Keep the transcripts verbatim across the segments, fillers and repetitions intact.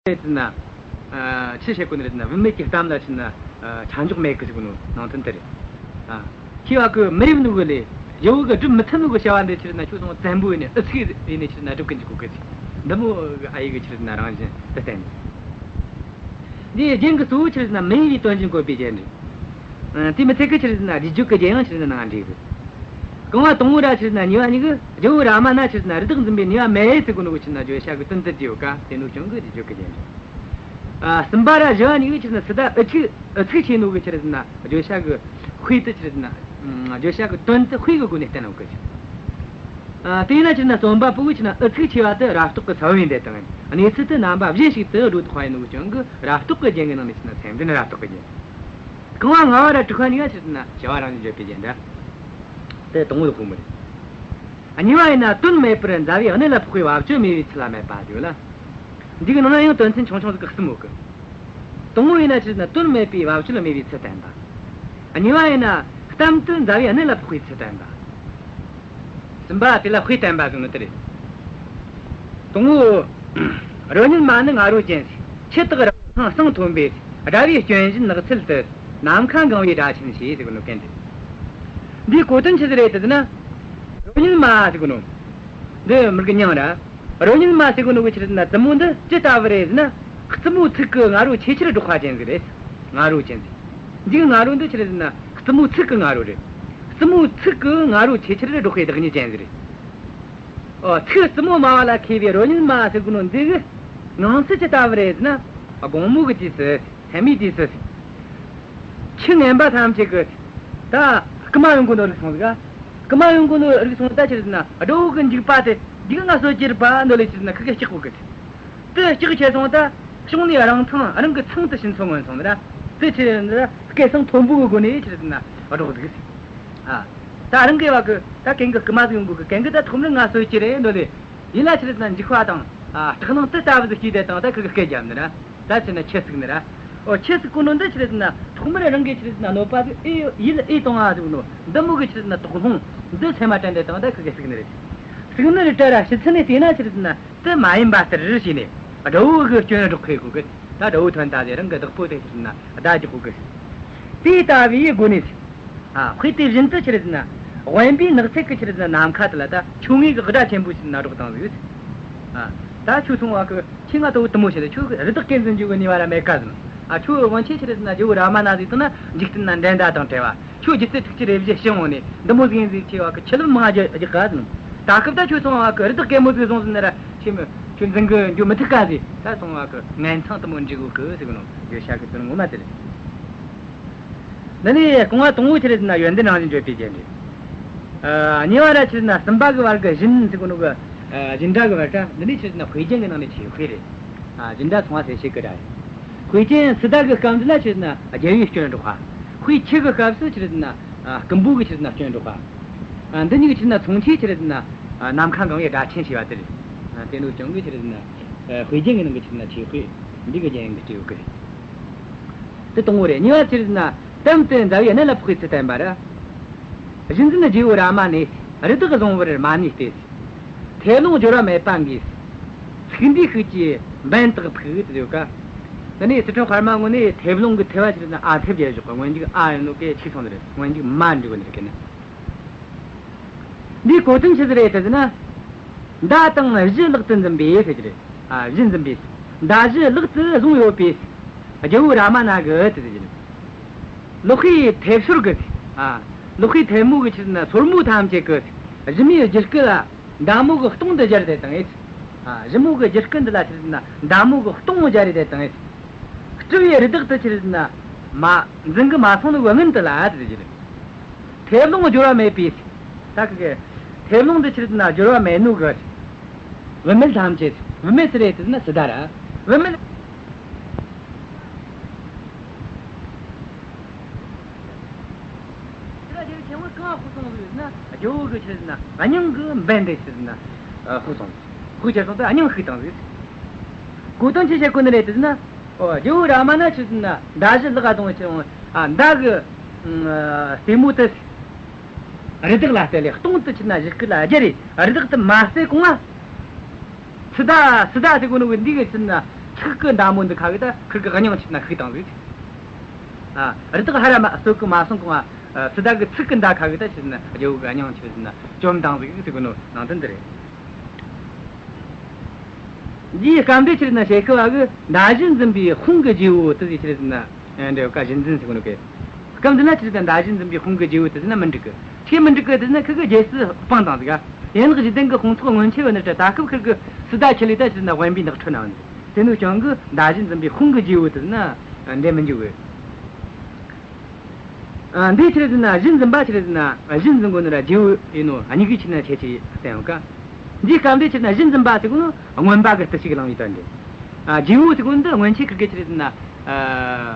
རེད་ན། ཨ། ཆི་བཤད་གོ་ནི་རེད་ན། བུད་མེད་ཀྱི་གཏམ་ལ་ཆི་ན། ཨ། ཆ་འཇོག་མེད་གི་ཟེར་གོ་ནོ་ནང་དོན་དེ་རེད། ཨ། ཁྱེད་བ་གི་མི་རབས་ནུ་གི་ལས། ཇོ་བོ་གི་སྒྲུབ་མི་ཐུབ་ནུ་གི་བྱ་བ་འདི་ཆི་རེད་ན་ཁྱོད་ཚོ་བཙན་པོ་ཡིན་ནི་ཨུ་ཚུགས་ཡིན་ནི་ཆི་རེད་ན་སྒྲུབ་གི་འཇུག་གོ་གི་ཟེར། འདི་མོ་གི་ཨ་ཡི་གི་ཆི་རེད་ན་རང་བཞིན་དེ་བསྟན་ནི། འདིའི་རྒྱན་གྱི་གཙོ་བོ་ཆི་རེད་ན་མི་འོས་པའི་དོན་བཞིན་བཀོད་པའི་རྒྱན་རེད། ཨ། དེ་མི་ཚད་གི་ཆི་རེད་ན་རྗེས་འཇུག་གི་རྒྱན་ཡང་ཆི་རེད་ན་ནང་འདྲེས་གི། རྐང་བ་དང་པོ་ར་ཆི་རེད་ན་གཉིས་པ་གཉིས་གི་རྒྱལ་བོ་རཱ་མ་ན་ཆི་རེད་ན་རི་དྭགས་འཛིན་པའི་ནུས་པ་མེད་ཟེར་གོ་ནོ་གི་ཆི་རེད་ན་བརྗོད་བྱ་གི་དོན་དེ་བསྡུས་ཡོད་ཀ། དེ་ནོ་ཅུང་གི་རྗེས་འཇུག་གི་རྒྱན་རེད། ཨ། གསུམ་པ་ར་བཞི་བ་གཉིས་གི་ཆི་རེད་ན་སི་ཏཱ་ཨུ་ཚུགས་ཨུ་ཚུགས་ཆེ་ནོ་གི་ཆི་རེད་ན་བརྗོད་བྱ་གི་དཔེ་དེ་ཆི་རེད་ན། ཨ། བརྗོད་བྱ་གི་དོན་དེ་དཔེ་གི་སྒོ་ནས་བསྟན་ཡོད་གི། ཨ། དེས་ན་ཆི་རེད་ན་རྩོམ་པ་པོ་གི་ཆི་རེད་ན་ཨུ་ཚུགས་ཆེ་བ་དེ་རབ་རྟོག་གི་ས་བོན་ཡིན་དེ་དང་། གནས་ཚུལ་དེ་རྣམ་པ་གཞན་ཞིག་ཏུ་སྒྲོ་བཏགས་པ་ཡིན་ནོ་གི་ཅུང་གི་རབ་རྟོག་གི་རྒྱན་གི་ནང་ནས་ཆི་རེད་ན་སེམས་ལྡན་རབ་རྟོག་གི་རྒྱན། རྐང་བ་ལྔ་བ་ར་དྲུག་པ་གཉིས་ཀ་ཆི་རེད་ན་བྱ་བ་རང་བཞིན་བརྗོད་པའི་རྒྱན་འདྲ། དེ་དང་པོ་ལ་གོ་མི་རེད། གཉིས་པ་ཡིན་ན་དོན་མེད་པར་མཛའ་བའི་གནད་ལ་ཕོག་པའི་བབ་ཅོལ་མེད་པའི་ཚུལ་ལ་སྨད་པ་ཟེར་ཡོད་ལ། འདི་གི་ནང་ན་ཡང་དོན་ཚན་ཆུང་ཆུང་ཟིག་གི་གསུམ་ཡོད་གི། དང་པོ་ཡིན་ན་ཆི་རེད་ན་དོན་མེད་པའི་བབ་ཅོལ་མེད་པའི་ཚུལ་བསྟན་པ། གཉིས་པ་ཡིན་ན་གཏམ་དེ་མཛའ་བའི་གནད་ལ་ཕོག་པའི་ཚུལ་བསྟན་པ། གསུམ་པ་དེ་ལ་དཔེ་བསྟན་པ་ཟེར་ནི་དེ་རེད། དང་པོ། རོལ་རྙེད་མ་ནི་ང་རོ་ཅན། ཁྱི་དག་རང་སང་ཐོན་པས། དགྲ་བོའི་སྐྱོན་བཞིན་ནགས་ཚལ་དུ། ནམ་མཁའ་གང་བའི་སྒྲ་ཆེན་ཞེས་ཟེར་གོ་ནོ་གན་དེ། འདིའི་གོ་དོན་ཆི་ཟིག་རེད་ཟེར་ན། རོལ་རྙེད་མ་ཟེར་གོ་ནོ། འདི་མི་གི་མྱིང་ར། རོལ་རྙེད་མ་ཟེར་གོ་ནོ་གི་ཆི་རེད་ན་བཙུན་མོ་འདི་ཅི་ལྟ་བུ་རེད་ཟེར་ན། བཙུན་མོའི་ཚིག་གི་ང་རོ་ཆེས་ཆེར་སྒྲོག་པ་ཅན་ཟིག་རེད། ང་རོ་ཅན་ཟིག། འདི་གི་ང་རོ་འདི་ཆི་རེད་ཟེར་ན་བཙུན་མོའི་ཚིག་གི་ང་རོ་རེད། བཙུན་མོའི་ཚིག་གི་ང་རོ་ཆེས་ཆེར་སྒྲོག་པའི་བདག་ཉིད་ཅན་ཟིག་རེད། ཨོ། ཚིག་བཙུན་མོ་སྨྲ་བ་ལ་མཁས་པའི་རོལ་རྙེད་མ་ཟེར་གོ་ནོ་འདི་གི་ངང་ཚུལ་ཅི་ལྟ་བུ་རེད་ཟེར་ན། དགོང་མོ་གི་དུས་སུ། མཚན་མོའི་དུས་སུ། ཁྱི་ངན་པ་ཐམས་ཅད་ཀྱི། ད་རྐུ་མ་ཡོང་གོ་ནོ་རིག་སོང་ཟིག། རྐུ་མ་ཡོང་གོ་ནོ་རིག་སོང་ད་ཆི་རེད་ཟེར་ན་དགྲ་བོ་གི་འཇིགས་པ་དེ་འདི་གི་ང་གསོད་རྒྱུ་རེད་པ་འདོད་ལས་ཆི་རེད་ཟེར་ན་ཁི་གེ་སྐྲག་གོ་གི། དེ་སྐྲག་ཆེ་སོང་ད་གཤོང་ནས་རང་ཚང་རང་གི་ཚང་དེ་ཕྱིན་སོང་ངོ་སོང་ན། དེ་ཆི་རེད་ཟེར་ན་སྐད་གསང་མཐོན་པོ་གི་སྒོ་ནས་ཆི་རེད་ཟེར་ན་སྒྲོག་ཟིག། ཨ། ད་རང་གི་བ་གི་ད་གན་གི་རྐུ་མ་ཟིག་ཡོང་གོ་གི། གན་གི་ད་ཐོག་མར་ང་གསོད་རྒྱུ་རེད་འདོད་ལས། ཡིད་ལ་ཆི་རེད་ཟེར་ན་འཇིགས་པ་དང་། ཨ། སྐྲག་སྣང་དེ་ལྟ་བུ་ཟིག་སྐྱེས་དེ་དང་ད་ཁི་གེ་སྐད་རྒྱབ་ནི་ར། ད་ཆི་ན་ཁྱི་ཟུག་ནི་ར། ཨོ། ཁྱི་ཟུག་གོ་ནོ་འདི་ཆི་རེད་ཟེར་ན་ཐོག་མར་རང་གི་ཆི་རེད་ཟེར་ན་གནོད་པ་ཟིག་ཨེ་ཡིད་ལ་ཨེ་གཏོང་ང་ཟིག་ནོ། འདི་མོ་གི་ཆི་རེད་ཟེར་ན་དོགས་སློང་འདི་སེམས་མ་དྲན་དེ་དང་ད་ཁི་གེ་ཟུག་ནི་རེད། ཟུག་ནི་རེད་དྲ་ར་ཕྱི་ཚུལ་ནས་བལྟས་ན་ཆི་རེད་ཟེར་ན་དེ་མ་ཡིན་པ་ལྟར་བྱས་ནས་དགྲ་བོ་གི་སྐྱོན་སྒྲོག་ཁེ་གོ་གི། ད་དགྲ་བོ་ཐོན་ད་ཟེར་རང་གི་བདག་པོ་དེ་ཆི་རེད་ཟེར་ན་བདའ་རྒྱུ་གོ་གི། དེ་ལྟ་བུའི་སྒོ་ནས། ཨ། དཔེ་དེ་བཞིན་དུ་ཆི་རེད་ཟེར་ན། དབེན་པའི་ནགས་ཚལ་གྱི་ཆི་རེད་ཟེར་ན་ནམ་མཁའ་དེ་ལ་ད་ཆོ་ངེས་ཀྱི་སྒྲ་ཆེན་པོ་ཞིག་ན་སྒྲོག་བཏང་ཟིག། ཨ། ད་ཁྱོད་སོང་བ་གི་ཁྱེད་ང་ལྟ་བུ་དུ་མོ་བྱེད་ལ་ཁྱོད་རི་དྭགས་སྐད་འཛིན་རྒྱུ་གི་ནུས་པ་ར་མེད་ཀ་ཟེར། ཨ། ཁྱོད་དབང་ཆེ་ཆི་རེད་ཟེར་ན་རྒྱལ་བོ་རཱ་མ་ན་ཟིག་དང་ན་འཇིག་རྟེན་ན་འགྲན་ཟླ་དང་བྲལ་བ། ཁྱོད་སྒྱུ་རྩལ་ཐུགས་ཀྱི་རེ་བཞིན་བྱུང་ནས་འདི་མོ་ཟིག་ཡིན་ཟིག་ཆེ་བ་གི་ཁྱི་ལམ་མང་རྒྱག་ག་ཟེར། ད་སྐབས་ད་ཁྱོད་སོང་བ་གི་རི་དྭགས་སྐད་མོ་ཟིག་བཟུང་ཟིན་ན་ར་ཁྱེད་མི་ཁྱོད་འཛིན་གི་འགྱོ་མི་ཐུབ་ཀ་ཟིག། ད་སོང་བ་གི་ངན་མཚང་དུ་མོ་འདྲི་གོ་གི་ཟེར་གི་ནོ་ཡོད་ཤ་གི་དོན་ངོ་མ་དེ་རེད། འདི་ནི་རྐང་བ་དང་པོ་ཆི་རེད་ཟེར་ན་ཡོན་ཏན་རང་བཞིན་བརྗོད་པའི་རྒྱན་རེད། ཨ། གཉིས་པ་ར་ཆི་རེད་ཟེར་ན་གསུམ་པ་གི་བར་གི་བཞིན་ཟེར་གོ་ནོ་གི། ཨ། བཞིན་སྒྲ་གི་བར་སྒྲ་འདི་ནི་ཆི་རེད་ཟེར་ན་དཔེ་རྒྱན་གི་ནང་ནས་ཆེས་དཔེ་རེད། ཨ། བཞིན་སྒྲ་ཚང་བ་གསལ་བྱེད་གི་སྒྲ་རེད། དཔེ་ཅན་སི་ཏཱ་གི་སྐབས་འདི་ལ་ཆི་རེད་ཟེར་ན་རྒྱལ་བོའི་སྐྱོན་སྒྲོག་པ། དཔེ་ཁྱི་གི་སྐབས་སུ་ཆི་རེད་ཟེར་ན། ཨ། རྐུན་པོ་གི་ཆི་རེད་ཟེར་ན་སྐྱོན་སྒྲོག་པ། ཨ། འདི་གཉིས་ཀྱི་ཆི་རེད་ཟེར་ན་མཚུངས་ཆོས་ཆི་རེད་ཟེར་ན། ཨ། ནམ་མཁའ་གང་བའི་སྒྲ་ཆེན་ཞེས་པ་དེ་རེད། ཨ། དེ་ནོ་ཅུང་གི་ཆི་རེད་ཟེར་ན། ཨ། དཔེ་རྒྱན་གི་ནང་གི་ཆི་རེད་ཟེར་ན་ཆེས་དཔེ་འདི་གི་རྒྱན་གི་སྤྲས་ཡོད་གི་རེད། དེ་དང་པོ་རེད། གཉིས་པ་ཆི་རེད་ཟེར་ན། གཏམ་དེ་མཛའ་བའི་གནད་ལ་ཕོག་པའི་ཚུལ་བསྟན་པ་རེད། གཞུ་འཛིན་རྗེ་བོ་རཱ་མ་ནས། རི་དྭགས་བཟུང་བར་མ་ནུས་ཏེ། མཐེབ་ལོང་སྦྱོར་བ་མེད་པ་འགས། ཚིག་འདིའི་ཤུགས་ཀྱིས་འབེན་དག་ཕུག་ཏུ་ཡོད་ཀ། དེ་ནས་སི་ཁྲོན་དཔར་མ་ངོ་ནས་མཐེབ་ལོང་གི་མཐེབ་བ་ཆི་རེད་ཟེར་ན་ཨ་མཐེབ་རྒྱག་བཞག་གི། སྔོན་འཇུག་ཨ་ཡིན་ནོ་གི་ཆི་སོང་ནི་རེད། སྔོན་འཇུག་མ་འབྲི་གོ་ནི་རེད་གི་ནི། འདིའི་གོ་དོན་ཆི་ཟིག་རེད་ཟེར་ན། མདའ་དང་གཞུ་ལག་ཏུ་འཛིན་པའི་ཟེར་གྱི་རེད། ཨ། གཞུ་འཛིན་པའི། མདའ་གཞུ་ལག་ཏུ་བཟུང་ཡོད་པའི། རྒྱལ་བོ་རཱ་མ་ན་གི་དེ་ཟེར་གྱི་རེད། ལག་པའི་མཐེབ་སོར་གི། ཨ། ལག་པའི་མཐེབ་མོ་གི་ཆི་ཟེར་ན་སོར་མོ་ཐམས་ཅད་གི། གཞུ་མའི་རྒྱུད་སྐུད་ལ་མདའ་མོ་གི་ལྟོང་དུ་སྦྱར་ཏེ་བཏང་ངེ། ཨ། གཞུ་མོ་གི་རྒྱུད་སྐུད་འདི་ལ་ཆི་ཟེར་ན་མདའ་མོ་གི་ལྟོང་སྦྱར་ཏེ་བཏང་ངེ། སྤྲུལ་པའི་རི་དྭགས་དེ་ཆི་ཟེར་ན། མ། འཛིན་གི་མ་སོང་ནི་བུད་ངན་དེ་ལ་དེ་ཟེར་གྱི་རེད། མཐེབ་ལོང་སྦྱོར་བ་མེད་པའི། ད་གི་མཐེབ་ལོང་འདི་ཆི་རེད་ཟེར་ན་སྦྱོར་བ་མེད་ནོ་གི། བུད་མེད་ཐམས་ཅད། བུད་མེད་ཟེར་རེད་དེ་ན་སི་ཏཱ་ར། བུད་མེད། ཁྱེད་ར་རྒྱལ་བོ་ཆེན་མོ་གང་ཧུ་སོང་ཟིག་ཡོད་ན་རྒྱལ་བོ་གི་ཆི་རེད་ཟེར་ན་སྙིང་གི་འབེན་དེ་ཆི་རེད་ཟེར་ན་ཧུ་སོང་། ཧུ་ཆེ་སོང་དེ་སྙིང་ཤུགས་བཏང་ཟིག། གོ་དོན་ཆི་བཤད་གོ་ནི་རེད་དེ་ན། ཨོ། རྒྱལ་བོ་རཱ་མ་ན་ཆི་རེད་ཟེར་ན་མདའ་གཞུ་ལག་ག་བཏང་ཆི་རེད། ཨ། མདའ་གི། ཨ། རྩེ་མོ་དེ། རི་དྭགས་ལ་གཏད་ལེ་ལྟོང་དུ་ཆི་ན་གཞུ་སྐུད་ལ་སྦྱར་རེ། རི་དྭགས་དེ་མ་གསོད་གོང་ང་། སི་ཏཱ་སི་ཏཱ་ཟེར་གོ་ནོ་གི་འདི་གི་ཆི་ན། ཚིག་གི་མདའ་མོ་འདི་ཁ་གིས་ད་ཁིར་གི་སྙིང་ཆི་ཟེར་ན་ཤུགས་བཏང་ཟིག། ཨ། རི་དྭགས་ཧ་ར་མ་གསོད་གི་མ་སོང་གོང་ང་། ཨ། སི་ཏཱ་གི་ཚིག་གི་མདའ་ཁ་གིས་ད་ཆི་ཟེར་ན་རྒྱལ་བོ་གི་སྙིང་ཆི་ཟེར་ན་བཅོམ་བཏང་ཟིག་ཟེར་གོ་ནོ་ནང་དོན་འདི་རེད། འདིའི་སྐབས་འདི་ཆི་ཟེར་ན་ཞལ་ཤུལ་བ་གིས་མདའ་གཞུ་འཛིན་པའི་དཔུང་གི་རྗེ་བོ་དེ་ཟིག་ཆི་ཟེར་ན། ཨ། འདྲ་བ་གཞུ་འཛིན་ཟེར་གོ་ནོ་གི། སྐབས་འདི་ན་ཆི་ཟེར་ན་མདའ་གཞུ་འཛིན་པའི་དཔུང་གི་རྗེ་བོ་དེ་ཟེར་ན་མི་འགྲིག་གི། ཆི་མི་འགྲིག་གི་དེ་ཟེར་ན་ཁིར་གི་རྒྱལ་སྲིད་སྤངས་བཏང་ཟིག་ག། ཡན་ལག་བཞི་ལྡན་གི་དཔུང་ཚོགས་སྔོན་ཆད་བ་ནི་ད་ད་སྐབས་ཁིར་གི་སི་ཏཱ་ཁྲིད་ལས་ད་ཆི་ཟེར་ན་དབེན་པའི་ནགས་ཁྲོད་ན་བ་ནི། དེ་ནོ་རྐྱེན་གིས་མདའ་གཞུ་འཛིན་པའི་དཔུང་གི་རྗེ་བོ་དེ་ཟེར་ན་འདྲ་མི་འཇུག་གི། ཨ། འདི་ཆི་ཟེར་ན་གཞུ་འཛིན་པ་ཆི་ཟེར་ན་གཞུ་འཛིན་གོ་ནི་ར་རྗེ་བོ་ཡིན་ནོ་གཉིས་ཀའི་ཆི་ཟེར་ན་ཁྱད་ཆོས་བསྟན་ཡོད་ཀ། འདིའི་སྐབས་འདི་ཆི་ཟེར་ན་གཞུ་འཛིན་པ་ཟེར་གོ་ནོ་རྔོན་པ་གི་བརྟུལ་ཞུགས་བླངས་པའི་དོན་ཏེ། ཨ། རྗེ་བོ་ཟེར་གོ་ནོ་འདི་སྔོན་ཆད་ཁིར་གི་ཆི་ཟེར་ན། ཨ།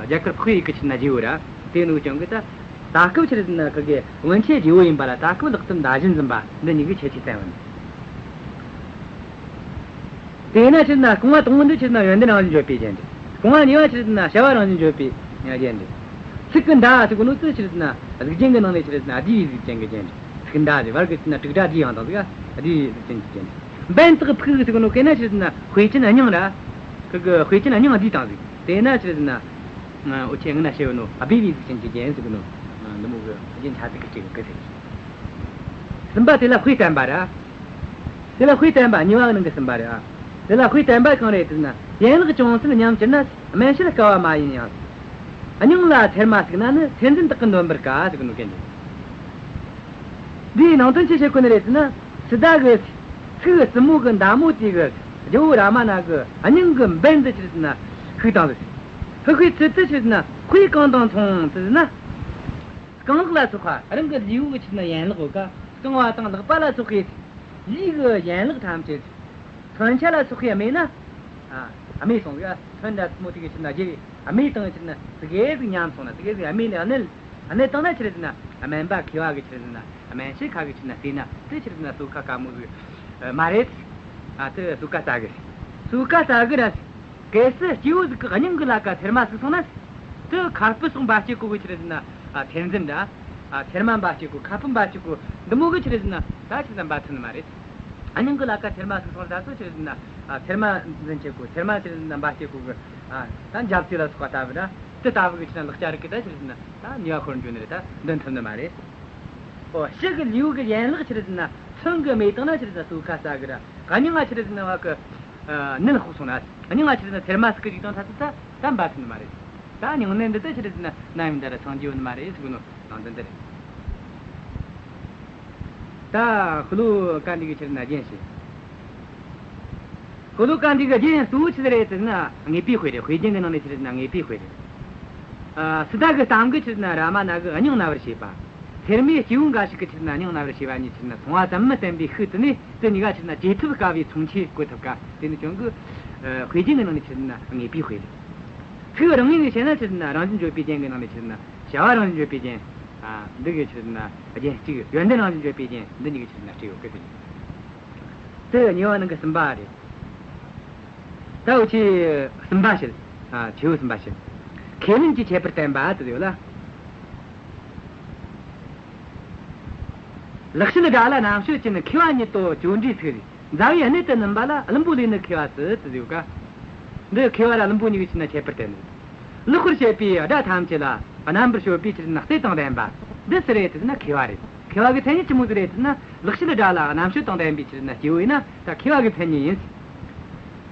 རྒྱ་གར་འཕགས་ཡུལ་གི་ཆི་ཟེར་ན་རྗེ་བོ་ར། དེ་ནོ་རྐྱེན་གིས་ད་ད་སྐབས་ཆི་ཟེར་ན་ཁིར་གི་སྔོན་ཆད་རྗེ་བོ་ཡིན་པ་ལ་ད་སྐབས་ལག་ཏུ་མདའ་གཞུ་འཛིན་པ་འདི་གཉིས་ཀའི་ཁྱད་ཆོས་བསྟན་ཡོད་ནི། དེས་ན་ཆི་ཟེར་ན་རྐང་བ་དང་པོ་འདི་ཆི་ཟེར་ན་ཡོན་ཏན་རང་བཞིན་བརྗོད་པའི་རྒྱན་ཏེ། རྐང་བ་གཉིས་པ་ཆི་ཟེར་ན་བྱ་བ་རང་བཞིན་བརྗོད་པའི་རྒྱན་ཏེ། ཚིག་གི་མདའ་ཟེར་གོ་ནོ་དེ་ཆི་ཟེར་ན་གཟུགས་ཅན་གི་ནང་ནས་ཆི་ཟེར་ན་བསྡུས་པའི་གཟུགས་ཅན་གི་རྒྱན་ཏེ། ཚིག་མདའ་ཟེར་བར་གི་ཆི་ཟེར་ན་དྲུག་སྒྲ་བསྡུས་ཡང་དང་ཟིག་ག། བསྡུས་པའི་གཟུགས་ཅན་གྱི་རྒྱན་ཏེ། འབེན་དག་ཕུག་ཟེར་གོ་ནོ་གན་ན་ཆི་ཟེར་ན་དཔེ་ཅན་སྙིང་ར། ཁིར་གི་དཔེ་ཅན་སྙིང་བསྡུས་བཏང་ཟིག། དེས་ན་ཆི་ཟེར་ན། འུ་ཆོས་སྔོན་ན་བཤད་ཡོད་ནོ་སྦས་པའི་གཟུགས་ཅན་གྱི་རྒྱན་ཟེར་གོ་ནོ། འདི་མོ་གི་རྒྱན་ཆ་ཟིག་གི་སྤྲས་ཡོད་གི་ཟེར། གསུམ་པ་དེ་ལ་དཔེ་བསྟན་པ་ར། དེ་ལ་དཔེ་བསྟན་པ་གཉིས་པ་གི་ནང་གི་གསུམ་པ་རེད་ཨ། དེ་ལ་དཔེ་བསྟན་པ་གང་རེད་ཟེར་ན། ཡན་ལག་ཅུང་ཟད་ཉམས་གྱུར་ན། སྨན་དཔྱད་དཀའ་བ་མ་ཡིན་ཡང་། སྙིང་ལ་ཚེར་མ་ཟུག་ན་ནི། ཚེར་འཛིན་དག་གི་འདོན་པར་དཀའ་ཟེར་གི་ནོ་གན་རེད། འདིའི་ནང་དོན་ཆི་བཤད་གོ་ནི་རེད་ཟེར་ན། སི་ཏཱ་གི་ཚིག་རྩུབ་མོ་གི་མདའ་མོ་དེ་གིས་རྒྱལ་བོ་རཱ་མ་ན་གི་སྙིང་གི་འབེན་དེ་ཆི་ཟེར་ན་ཤུགས་བཏང་ཟིག། ཤུགས་པའི་ཚུལ་དེ་ཆི་ཟེར་ན་དཔེ་གང་དང་མཚུངས་ཟེར་ན། རྐང་ལག་ལ་སོགས་པ་རང་གི་ལུས་པོ་གི་ཆི་ཟེར་ན་ཡན་ལག་ཡོད་ཀ། རྐང་བ་དང་ལག་པ་ལ་སོགས་པའི་ལུས་ཀྱི་ཡན་ལག་ཐམས་ཅད། མཚོན་ཆ་ལ་སོགས་པའི་རྨས་ན། ཨ། རྨས་སོང་ཟིག། མཚོན་འདྲ་མོ་དེ་གིས་ཆི་ཟེར་ན་རྒྱལ་བོའི་རྨས་དང་ཆི་ཟེར་ན་ཙི་གེ་ཟིག་ཉམས་སོང་ན། ཙི་གེ་ཟིག་རྨས་ལས་གནད་གནད་བཏང་ན་ཆི་ཟེར་ན་སྨན་པ་མཁས་པ་གིས་ཆི་ཟེར་ན་སྨན་དཔྱད་ཁ་གིས་ཆི་ཟེར་ན་བལྟས་ན་དེ་ཆི་ཟེར་ན་གསོ་ཁ་དཀའ་མོ་ཟིག་མ་རེད། ཨ། དེ་གསོ་ཁ་སླ་གི། གསོ་ཁ་སླ་གི་ར། གལ་སྲིད་སྐྱེ་བོ་ཟིག་གི་སྙིང་གི་ལ་ཀ་ཚེར་མ་ཟུག་སོང་ན། དེ་ཁ་སྤུ་སོགས་འབའ་སྐྱེ་གོ་གི་ཆི་ཟེར་ན། ཨ། ཚེར་འཛིན་འདྲ། ཨ། ཚེར་མ་འབའ་སྐྱེ་གོ། ཁ་སྤུ་འབའ་སྐྱེ་གོ། འདི་མོ་གི་ཆི་ཟེར་ན་ད་ཆི་ཟེར་ན་འབའ་ཐུབ་ནི་མ་རེད། ཨ། སྙིང་གི་ལ་ཀ་ཚེར་མ་ཟུག་སོང་ད་ཚོ་ཆི་ཟེར་ན། ཨ། ཚེར་མ་འཛིན་སྐྱེ་གོ། ཚེར་མ་ཆི་ཟེར་ན་འབའ་སྐྱེ་གོ་གི། ཨ། ད་འཇབ་རྩེ་ལ་སོགས་པ་ལྟ་བུ་འདྲ། དེ་ལྟ་བུ་གི་ཆི་ཟེར་ན་ལག་ཆ་རིགས་གི་ད་ཆི་ཟེར་ན་ད་ནུས་པ་ཤོར་འགྱོ་ནི་རེད། ད་འདོན་ཐུབ་ནི་མ་རེད། ཨོ། ཕྱི་གི་ལུས་གི་ཡན་ལག་ཆི་ཟེར་ན་མཚོན་གི་རྨས་བཏང་ན་ཆི་ཟེར་ན་གསོ་ཁ་སླ་གི་ར། སྙིང་ང་ཆི་ཟེར་ན་བ་གི། ཨ། ནད་ཕོག་སོང་ན། སྙིང་ང་ཆི་ཟེར་ན་ཚེར་མ་ཟུག་གི་ཅིག་བཏང་ད་ད་ད་འབའ་ཐུབ་ནི་མ་རེད། ད་སྙིང་ནད་འདི་ད་ཆི་ཟེར་ན་ནམ་ཡིན་ད་ར་སངས་རྒྱུ་ཡོད་ནི་མ་རེད་ཟེར་གི་ནོ་ནང་དོན་འདི་རེད། ད་ཤོ་ལོ་ཀ་འདི་གི་ཆི་ཟེར་ན་རྒྱན་བཤད། ཤོ་ལོ་ཀ་འདི་གི་རྒྱན་གཙོ་བོ་ཆི་ཟིག་རེད་ཟེར་ན་ངེས་པའི་དཔེ་རེད། དཔེ་རྒྱན་གི་ནང་ནས་ཆི་ཟེར་ན་ངེས་པའི་དཔེ་རེད། ཨ། སི་ཏཱ་གི་གཏམ་གི་ཆི་ཟེར་ན་རཱ་མ་ན་གི་སྙིང་ན་བར་བྱེད་པ། ཚེར་མས་སྐྱེ་བོ་འགའ་ཞིག་གི་ཆི་ཟེར་ན་སྙིང་ན་བར་བྱེད་པ་གཉིས་ཆི་ཟེར་ན་མཚུངས་པ་ཙམ་མི་བསྟན་པའི་ཤུགས་དེ་ནས་དེ་གཉིས་ཀ་ཆི་ཟེར་ན་བཅོས་ཐབས་དཀའ་བའི་མཚུངས་ཆོས་བཀོད་ཐུབ་ཀ། དེ་ནི་ཀྱང་གི། ཨ། དཔེ་རྒྱན་གི་ནང་ནས་ཆི་ཟེར་ན་ངེས་པའི་དཔེ་རེད། ཚིག་རང་ངོས་ནས་བཤད་ན་ཆི་ཟེར་ན་རང་བཞིན་བརྗོད་པའི་རྒྱན་གི་ནང་ནས་ཆི་ཟེར་ན་བྱ་བ་རང་བཞིན་བརྗོད་པའི་རྒྱན། ཨ། འདི་གི་ཆི་ཟེར་ན་རྒྱན་གཅིག། ཡོན་ཏན་རང་བཞིན་བརྗོད་པའི་རྒྱན། འདི་གཉིས་ཀྱི་ཆི་ཟེར་ན་སྤྲས་ཡོད་གི། དེ་གཉིས་པ་ནང་གི་གསུམ་པ་རེད། ད་འུ་ཆོས་གསུམ་པ་བཤད། ཨ། ཆེ་བོ་གསུམ་པ་བཤད། ཁས་ལེན་གྱི་ཁྱད་པར་བསྟན་པ་དེ་ཡོད་ལ། ལེགས་བཤད་སྒྲ་ལ་རྣམ་དཔྱོད་ཅན། མཁས་པ་ཉིད་དོ་ཅོ་འདྲིའི་ཚིག། མཛའ་བའི་གནད་དུ་བསྣུན་པ་ལ། བླུན་པོ་ལས་ནི་མཁས་པ་སྲིད། དེ་ཡོད་ཀ། འདི་མཁས་པ་ར་བླུན་པོ་གཉིས་ཀྱི་ཆི་ཟེར་ན་ཁྱད་པར་བསྟན་ནི། ལེགས་པར་བཤད་པའི་སྒྲ་ཐམས་ཅད་ལ། རྣམ་པར་དཔྱོད་པའི་ཆི་ཟེར་ན་རྩལ་དང་ལྡན་པ། འདི་སུ་རེད་ཟེར་ན་མཁས་པ་རེད། མཁས་པ་གི་མཚན་ཉིད་ཆི་མོ་ཟིག་རེད་ཟེར་ན། ལེགས་བཤད་སྒྲ་ལ་རྣམ་དཔྱོད་དང་ལྡན་པའི་ཆི་ཟེར་ན་སྐྱེ་བོ་ཡིན་ན་ད་མཁས་པ་གི་མཚན་ཉིད་ཡིན།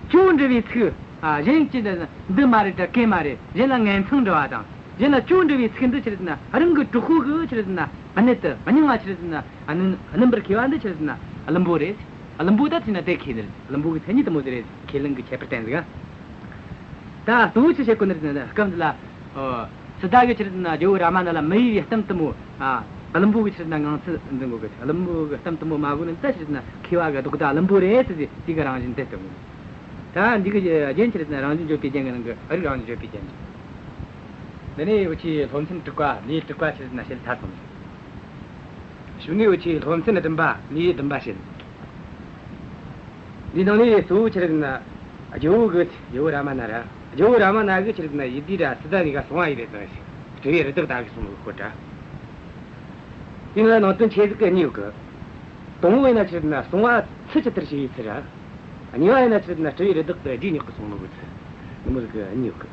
ཅོ་འདྲི་བའི་ཚིག། ཨ། གཞན་གྱི་འདི་མ་རེད་དྲ་གན་མ་རེད། གཞན་ལ་ངན་མཚང་འདྲི་བ་དང་། གཞན་ལ་ཅོ་འདྲི་བའི་ཚིག་འདི་ཆི་ཟེར་ན་རང་གི་གྲོགས་པོ་གི་ཆི་ཟེར་ན་གནད་དུ། སྙིང་ང་ཆི་ཟེར་ན་བསྣུན། བསྣུན་པར་མཁས་པ་འདི་ཆི་ཟེར་ན་བླུན་པོ་རེད། བླུན་པོ་ད་ཆི་ཟེར་ན་དེ་མཁས་ནི་རེད། བླུན་པོ་གི་མཚན་ཉིད་དེ་མོ་ཟིག་རེད། ཁས་ལེན་གྱི་ཁྱད་པར་བསྟན་ཟིག། ད་གཙོ་བོ་ཆི་བཤད་གོ་ནི་རེད་ཟེར་ན། སྐབས་འདི་ལ། ཨོ། སི་ཏཱ་གི་ཆི་ཟེར་ན་རྒྱལ་བོ་རཱ་མ་ན་ལ་མི་འོས་པའི་གཏམ་དེ་མོ། ཨ། བླུན་པོ་གི་ཆི་ཟེར་ན་ངང་ཚུལ་འཛིན་གོ་གི། བླུན་པོ་གི་གཏམ་དེ་མོ་མ་གོ་ནི་ད་ཆི་ཟེར་ན་མཁས་པ་གི་ལྡོག་ཟླ་བླུན་པོ་རེད་ཟེར་ཏེ་དེ་གི་རང་བཞིན་དེ་སྟོན་གོ། ད་འདི་གི་རྒྱན་ཆི་ཟེར་ན་རང་བཞིན་བརྗོད་པའི་རྒྱན་གི་ནང་གི་རིགས་རང་བཞིན་བརྗོད་པའི་རྒྱན་རེད། འདི་ནས་འུ་ཆོས་སློབ་ཚན་དྲུག་པ་ལེའུ་དྲུག་པ་ཆི་ཟེར་ན་བཤད་ཚར་སོང་། གཞུག་ནས་འུ་ཆོས་སློབ་ཚན་བདུན་པ་ལེའུ་བདུན་པ་བཤད། འདིའི་ནང་ནས་གཙོ་བོ་ཆི་ཟེར་ན་རྒྱལ་བོ་གི། རྒྱལ་བོ་རཱ་མ་ན་ར། རྒྱལ་བོ་རཱ་མ་ན་གིས་ཆི་ཟེར་ན་ཡིད་བདེ་ར་སི་ཏཱ་གཉིས་ཀ་སྲུང་བ་ཡས་ཏེ་དང་། སྤྲེའུའི་རི་དྭགས་ད་གི་སྲུང་ནོ་གི་སྐོར་ར། དེ་ནི་ནང་དོན་ཆེ་ཟིག་གི་གཉིས་ཡོད་གི། དང་པོ་ཡིན་ན་ཆི་ཟེར་ན་སྲུང་བ་ཚུལ་ཇི་ལྟར་བྱེད་པའི་ཚུལ་ར། གཉིས་པ་ཡིན་ན་ཆི་ཟེར་ན་སྤྲེའུའི་རི་དྭགས་དེ་རྗེས་སྙེག་གི་སྲུང་ནོ་གི་ཚུལ། འདི་མོ་ཟིག་གི་གཉིས་ཡོད་གི།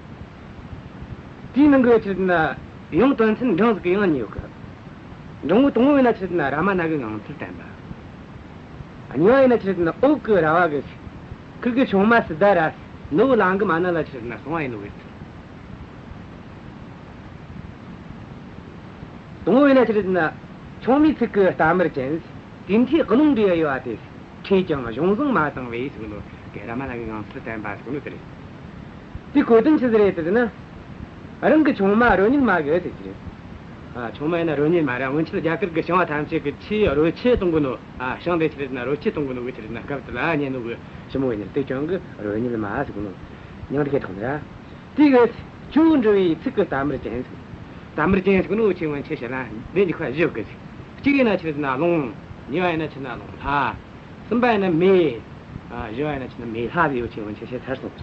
དེའི་ནང་གི་ཆི་རེད་ཟེར་ན་ཡང་དོན་ཚན་འབྲིང་ཟིག་གི་ཡང་གཉིས་ཡོད་གི། འབྲིང་བོ་དང་བོ་ཡིན་ན་ཆི་རེད་ཟེར་ན་རཱ་མ་ན་གི་ངང་ཚུལ་བསྟན་པ། གཉིས་པ་ཡིན་ན་ཆི་རེད་ཟེར་ན་འོབས་ཀྱི་ར་བ་གིས་ཁུར་གི་ཆུང་མ་སི་ཏཱ་ར་ནུ་བོ་ལང་གི་མ་ན་ལ་ཆི་རེད་ཟེར་ན་གསང་བ་ཡིན་ནོ་གི། དང་བོ་ཡིན་ན་ཆི་རེད་ཟེར་ན་ཆུང་མའི་ཚིག་གི་རྟ་དམར་ཅན། དེ་མཐའི་རླུང་འདྲེས་གཡོ་བ་དེ། ཁྲོས་ཀྱང་གཞུང་བཟང་མ་བཏང་བས་ཟེར་གོ་ནོ། གི་རཱ་མ་ན་གི་ངང་ཚུལ་བསྟན་པ་ཟེར་གོ་ནོ་དེ་རེད། དེའི་གོ་དོན་ཆི་ཟིག་རེད་ཟེར་ན། རང་གི་ཆུང་མ་རོལ་རྙེད་མ་གི་ཟེར་གི་རེད། ཨ། ཆུང་མ་ཡིན་ན་རོལ་རྙེད་མ་ར་སྔོན་ཆད་རྒྱ་གར་གི་ཞིང་བ་ཐམས་ཅད་གི་ཆེས་རོལ་ཆས་གཏོང་གོ་ནོ། ཨ། ཞིང་དེ་ཆི་རེད་ཟེར་ན་རོལ་ཆས་གཏོང་གོ་ནོ་གི་ཆི་རེད་ཟེར་ན་སྐབས་དེ་ལ་ཉན་ནོ་གི་ཞི་མོ་ཡིན་ནི་དེ་ཀྱང་གི་རོལ་རྙེད་མ་ཟེར་གོ་ནོ། མྱིང་དེ་གི་ཐོག་ནས་ར། དེ་གི་ཅུང་འདྲི་བའི་ཚིག་གི་རྟ་དམར་ཅན་ཟེར། རྟ་དམར་ཅན་ཟེར་གོ་ནོ་ཆེས་སྔོན་ཆད་བཤད་ན་འདི་འཇུག་པ་བཞི་ཡོད་གི་ཟེར། གཅིག་ཡིན་ན་ཆི་རེད་ཟེར་ན་རླུང་། གཉིས་པ་ཡིན་ན་ཆི་རེད་ཟེར་ན་རླུང་ལྷ། གསུམ་པ་ཡིན་ན་མེ། ཨ། བཞི་བ་ཡིན་ན་ཆི་རེད་ཟེར་ན་མེ་ལྷ་ཟེར་ཡོད་ཆེས་སྔོན་ཆད་བཤད་ཚར་སོང་།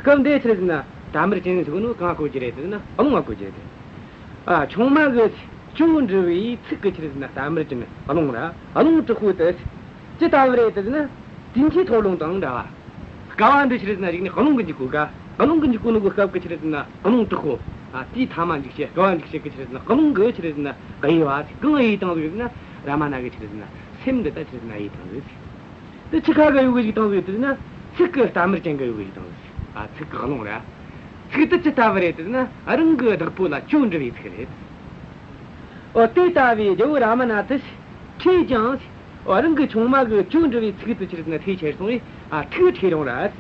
སྐབས་འདི་ཆི་རེད་ཟེར་ན་རྟ་དམར་ཅན་ཟེར་གོ་ནོ་གང་གོ་རྒྱུ་རེད་ཟེར་ན་རླུང་ང་གོ་རྒྱུ་རེད། ཨ། ཆུང་མ་གི་ཅུང་འདྲི་བའི་ཚིག་གི་ཆི་རེད་ཟེར་ན་རྟ་དམར་ཅན་རླུང་ར། རླུང་དྲག་པོ་དེ་ཅི་ལྟ་བུ་རེད་ཟེར་ན། དེ་མཐའི་འཐོར་རླུང་དང་འདྲ་བ། བསྐལ་བ་འདི་ཆི་རེད་ཟེར་ན་རིག་ནས་རླུང་གིས་འཇིག་གོ་ག། རླུང་གིས་འཇིག་གོ་ནོ་གི་སྐབས་ཀྱི་ཆི་རེད་ཟེར་ན་རླུང་དྲག་པོ། ཨ། དེའི་མཐའ་མ་འཇིག་བྱེད་བསྐལ་བ་འཇིག་བྱེད་ཀྱི་ཆི་རེད་ཟེར་ན་རླུང་གིས་ཆི་རེད་ཟེར་ན་གཡོས་པ། གང་གཡོས་བཏང་ཟིག་ཟེར་ན། རཱ་མ་ན་གི་ཆི་རེད་ཟེར་ན་སེམས་འདི་ད་ཆི་རེད་ཟེར་ན་གཡོས་བཏང་ཟིག། དེ་ཆི་ཁ་གིས་གཡོ་གི་བཅུག་བཏང་ཟིག་ཟེར་ན། ཚིག་གི་རྟ་དམར་ཅན་གིས་གཡོ་གི་བཅུག་བཏང་ཟིག། ཨ། ཚིག་གི་རླུང་ར། ཚིག་དེ་ཅི་ལྟ་བུ་རེད་ཟེར་ན་རང་གི་བདག་པོ་ལ་ཅུང་འདྲི་བའི་ཚིག་རེད། འོ། དེ་ལྟ་བུའི་རྒྱལ་བོ་རཱ་མ་ན་དེ་ཁྲོས་ཀྱང་། འོ། རང་གི་ཆུང་མ་གི་ཅུང་འདྲི་བའི་ཚིག་དེ་ཆི་རེད་ཟེར་ན་ཐོས་ཁྱེར་སོང་བས། ཨ། ཐུགས་ཁྲོས་རུང་ར།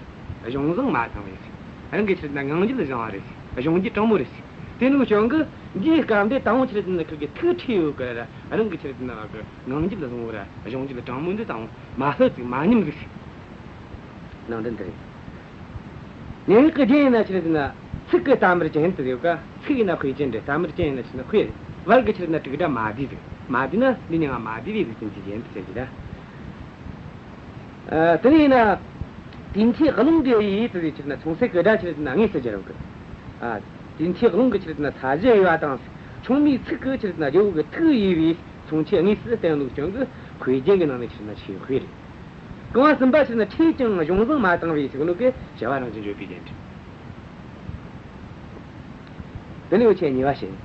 གཞུང་བཟང་མ་བཏང་བས། རང་གི་ཆི་རེད་ཟེར་ན་ངང་རྒྱུད་བཟང་བ་རེད། གཞུང་རྒྱུད་དྲང་མོ་རེད། དེ་ནི་བྱུང་གི་འདིའི་སྐབས་འདི་དང་པོ་ཆི་རེད་ཟེར་ན་ཁུར་གི་ཐུགས་ཁྲོས་ཡོད་གི་ར། རང་གི་ཆི་རེད་ཟེར་ན་བ་གི་ངང་རྒྱུད་བཟང་བོ་ར་གཞུང་རྒྱུད་དྲང་མོ་འདི་དང་མ་ལྷོད་ཟིག། མ་ཉམས་ཟིག། ནང་དོན་འདི་རེད། སྙན་ངག་གི་རྒྱན་ཡིན་ན་ཆི་རེད་ཟེར་ན་ཚིག་གི་རྟ་དམར་ཅན་དུ་ཡོད་ཀ། ཚིག་ཡིན་ན་དཔེ་ཅན་རེད། རྟ་དམར་ཅན་ཡིན་ན་ཆི་ན་དཔེ་རེད། བར་གི་ཆི་རེད་ཟེར་ན་དྲུག་སྒྲ་མ་བསྡུས་ཟིག། མ་བསྡུས་ན་འདི་མྱང་བ་མ་བསྡུས་པའི་གཟུགས་ཅན་གྱི་རྒྱན་དུ་ཟེར་གི་ར། ཨ། དེ་ནས་ཡིན་ན། དེ་མཐའི་རླུང་འདྲེས་ཡིས་དུ་ཟེར་ཆི་རེད་ཟེར་ན་མཚུངས་གསལ་གི་སྒྲ་ཆི་རེད་ཟེར་ན་དངོས་སུ་སྦྱར་བ་གི། ཨ། དེ་མཐའི་རླུང་གི་ཆི་རེད་ཟེར་ན་ས་གཞི་གཡོ་བ་དང་། ཆུང་མའི་ཚིག་གིས་ཆི་རེད་ཟེར་ན་རྒྱལ་བོ་གི་ཐུགས་གཡོས་པའི་མཚུངས་ཆོས་དངོས་སུ་བསྟན་ནོ་ཀྱང་གི་དཔེ་རྒྱན་གྱི་ནང་ནས་ཆི་རེད་ཟེར་ན་ཆེས་དཔེ་རེད། རྐང་བ་གསུམ་པ་ཆི་རེད་ཟེར་ན་ཁྲོས་ཀྱང་གཞུང་བཟང་མ་བཏང་བས་ཟེར་གོ་ནོ་གི་བྱ་བ་རང་བཞིན་བརྗོད་པའི་རྒྱན་རེད། དེ་ནས་འུ་ཆོས་གཉིས་པ་བཤད།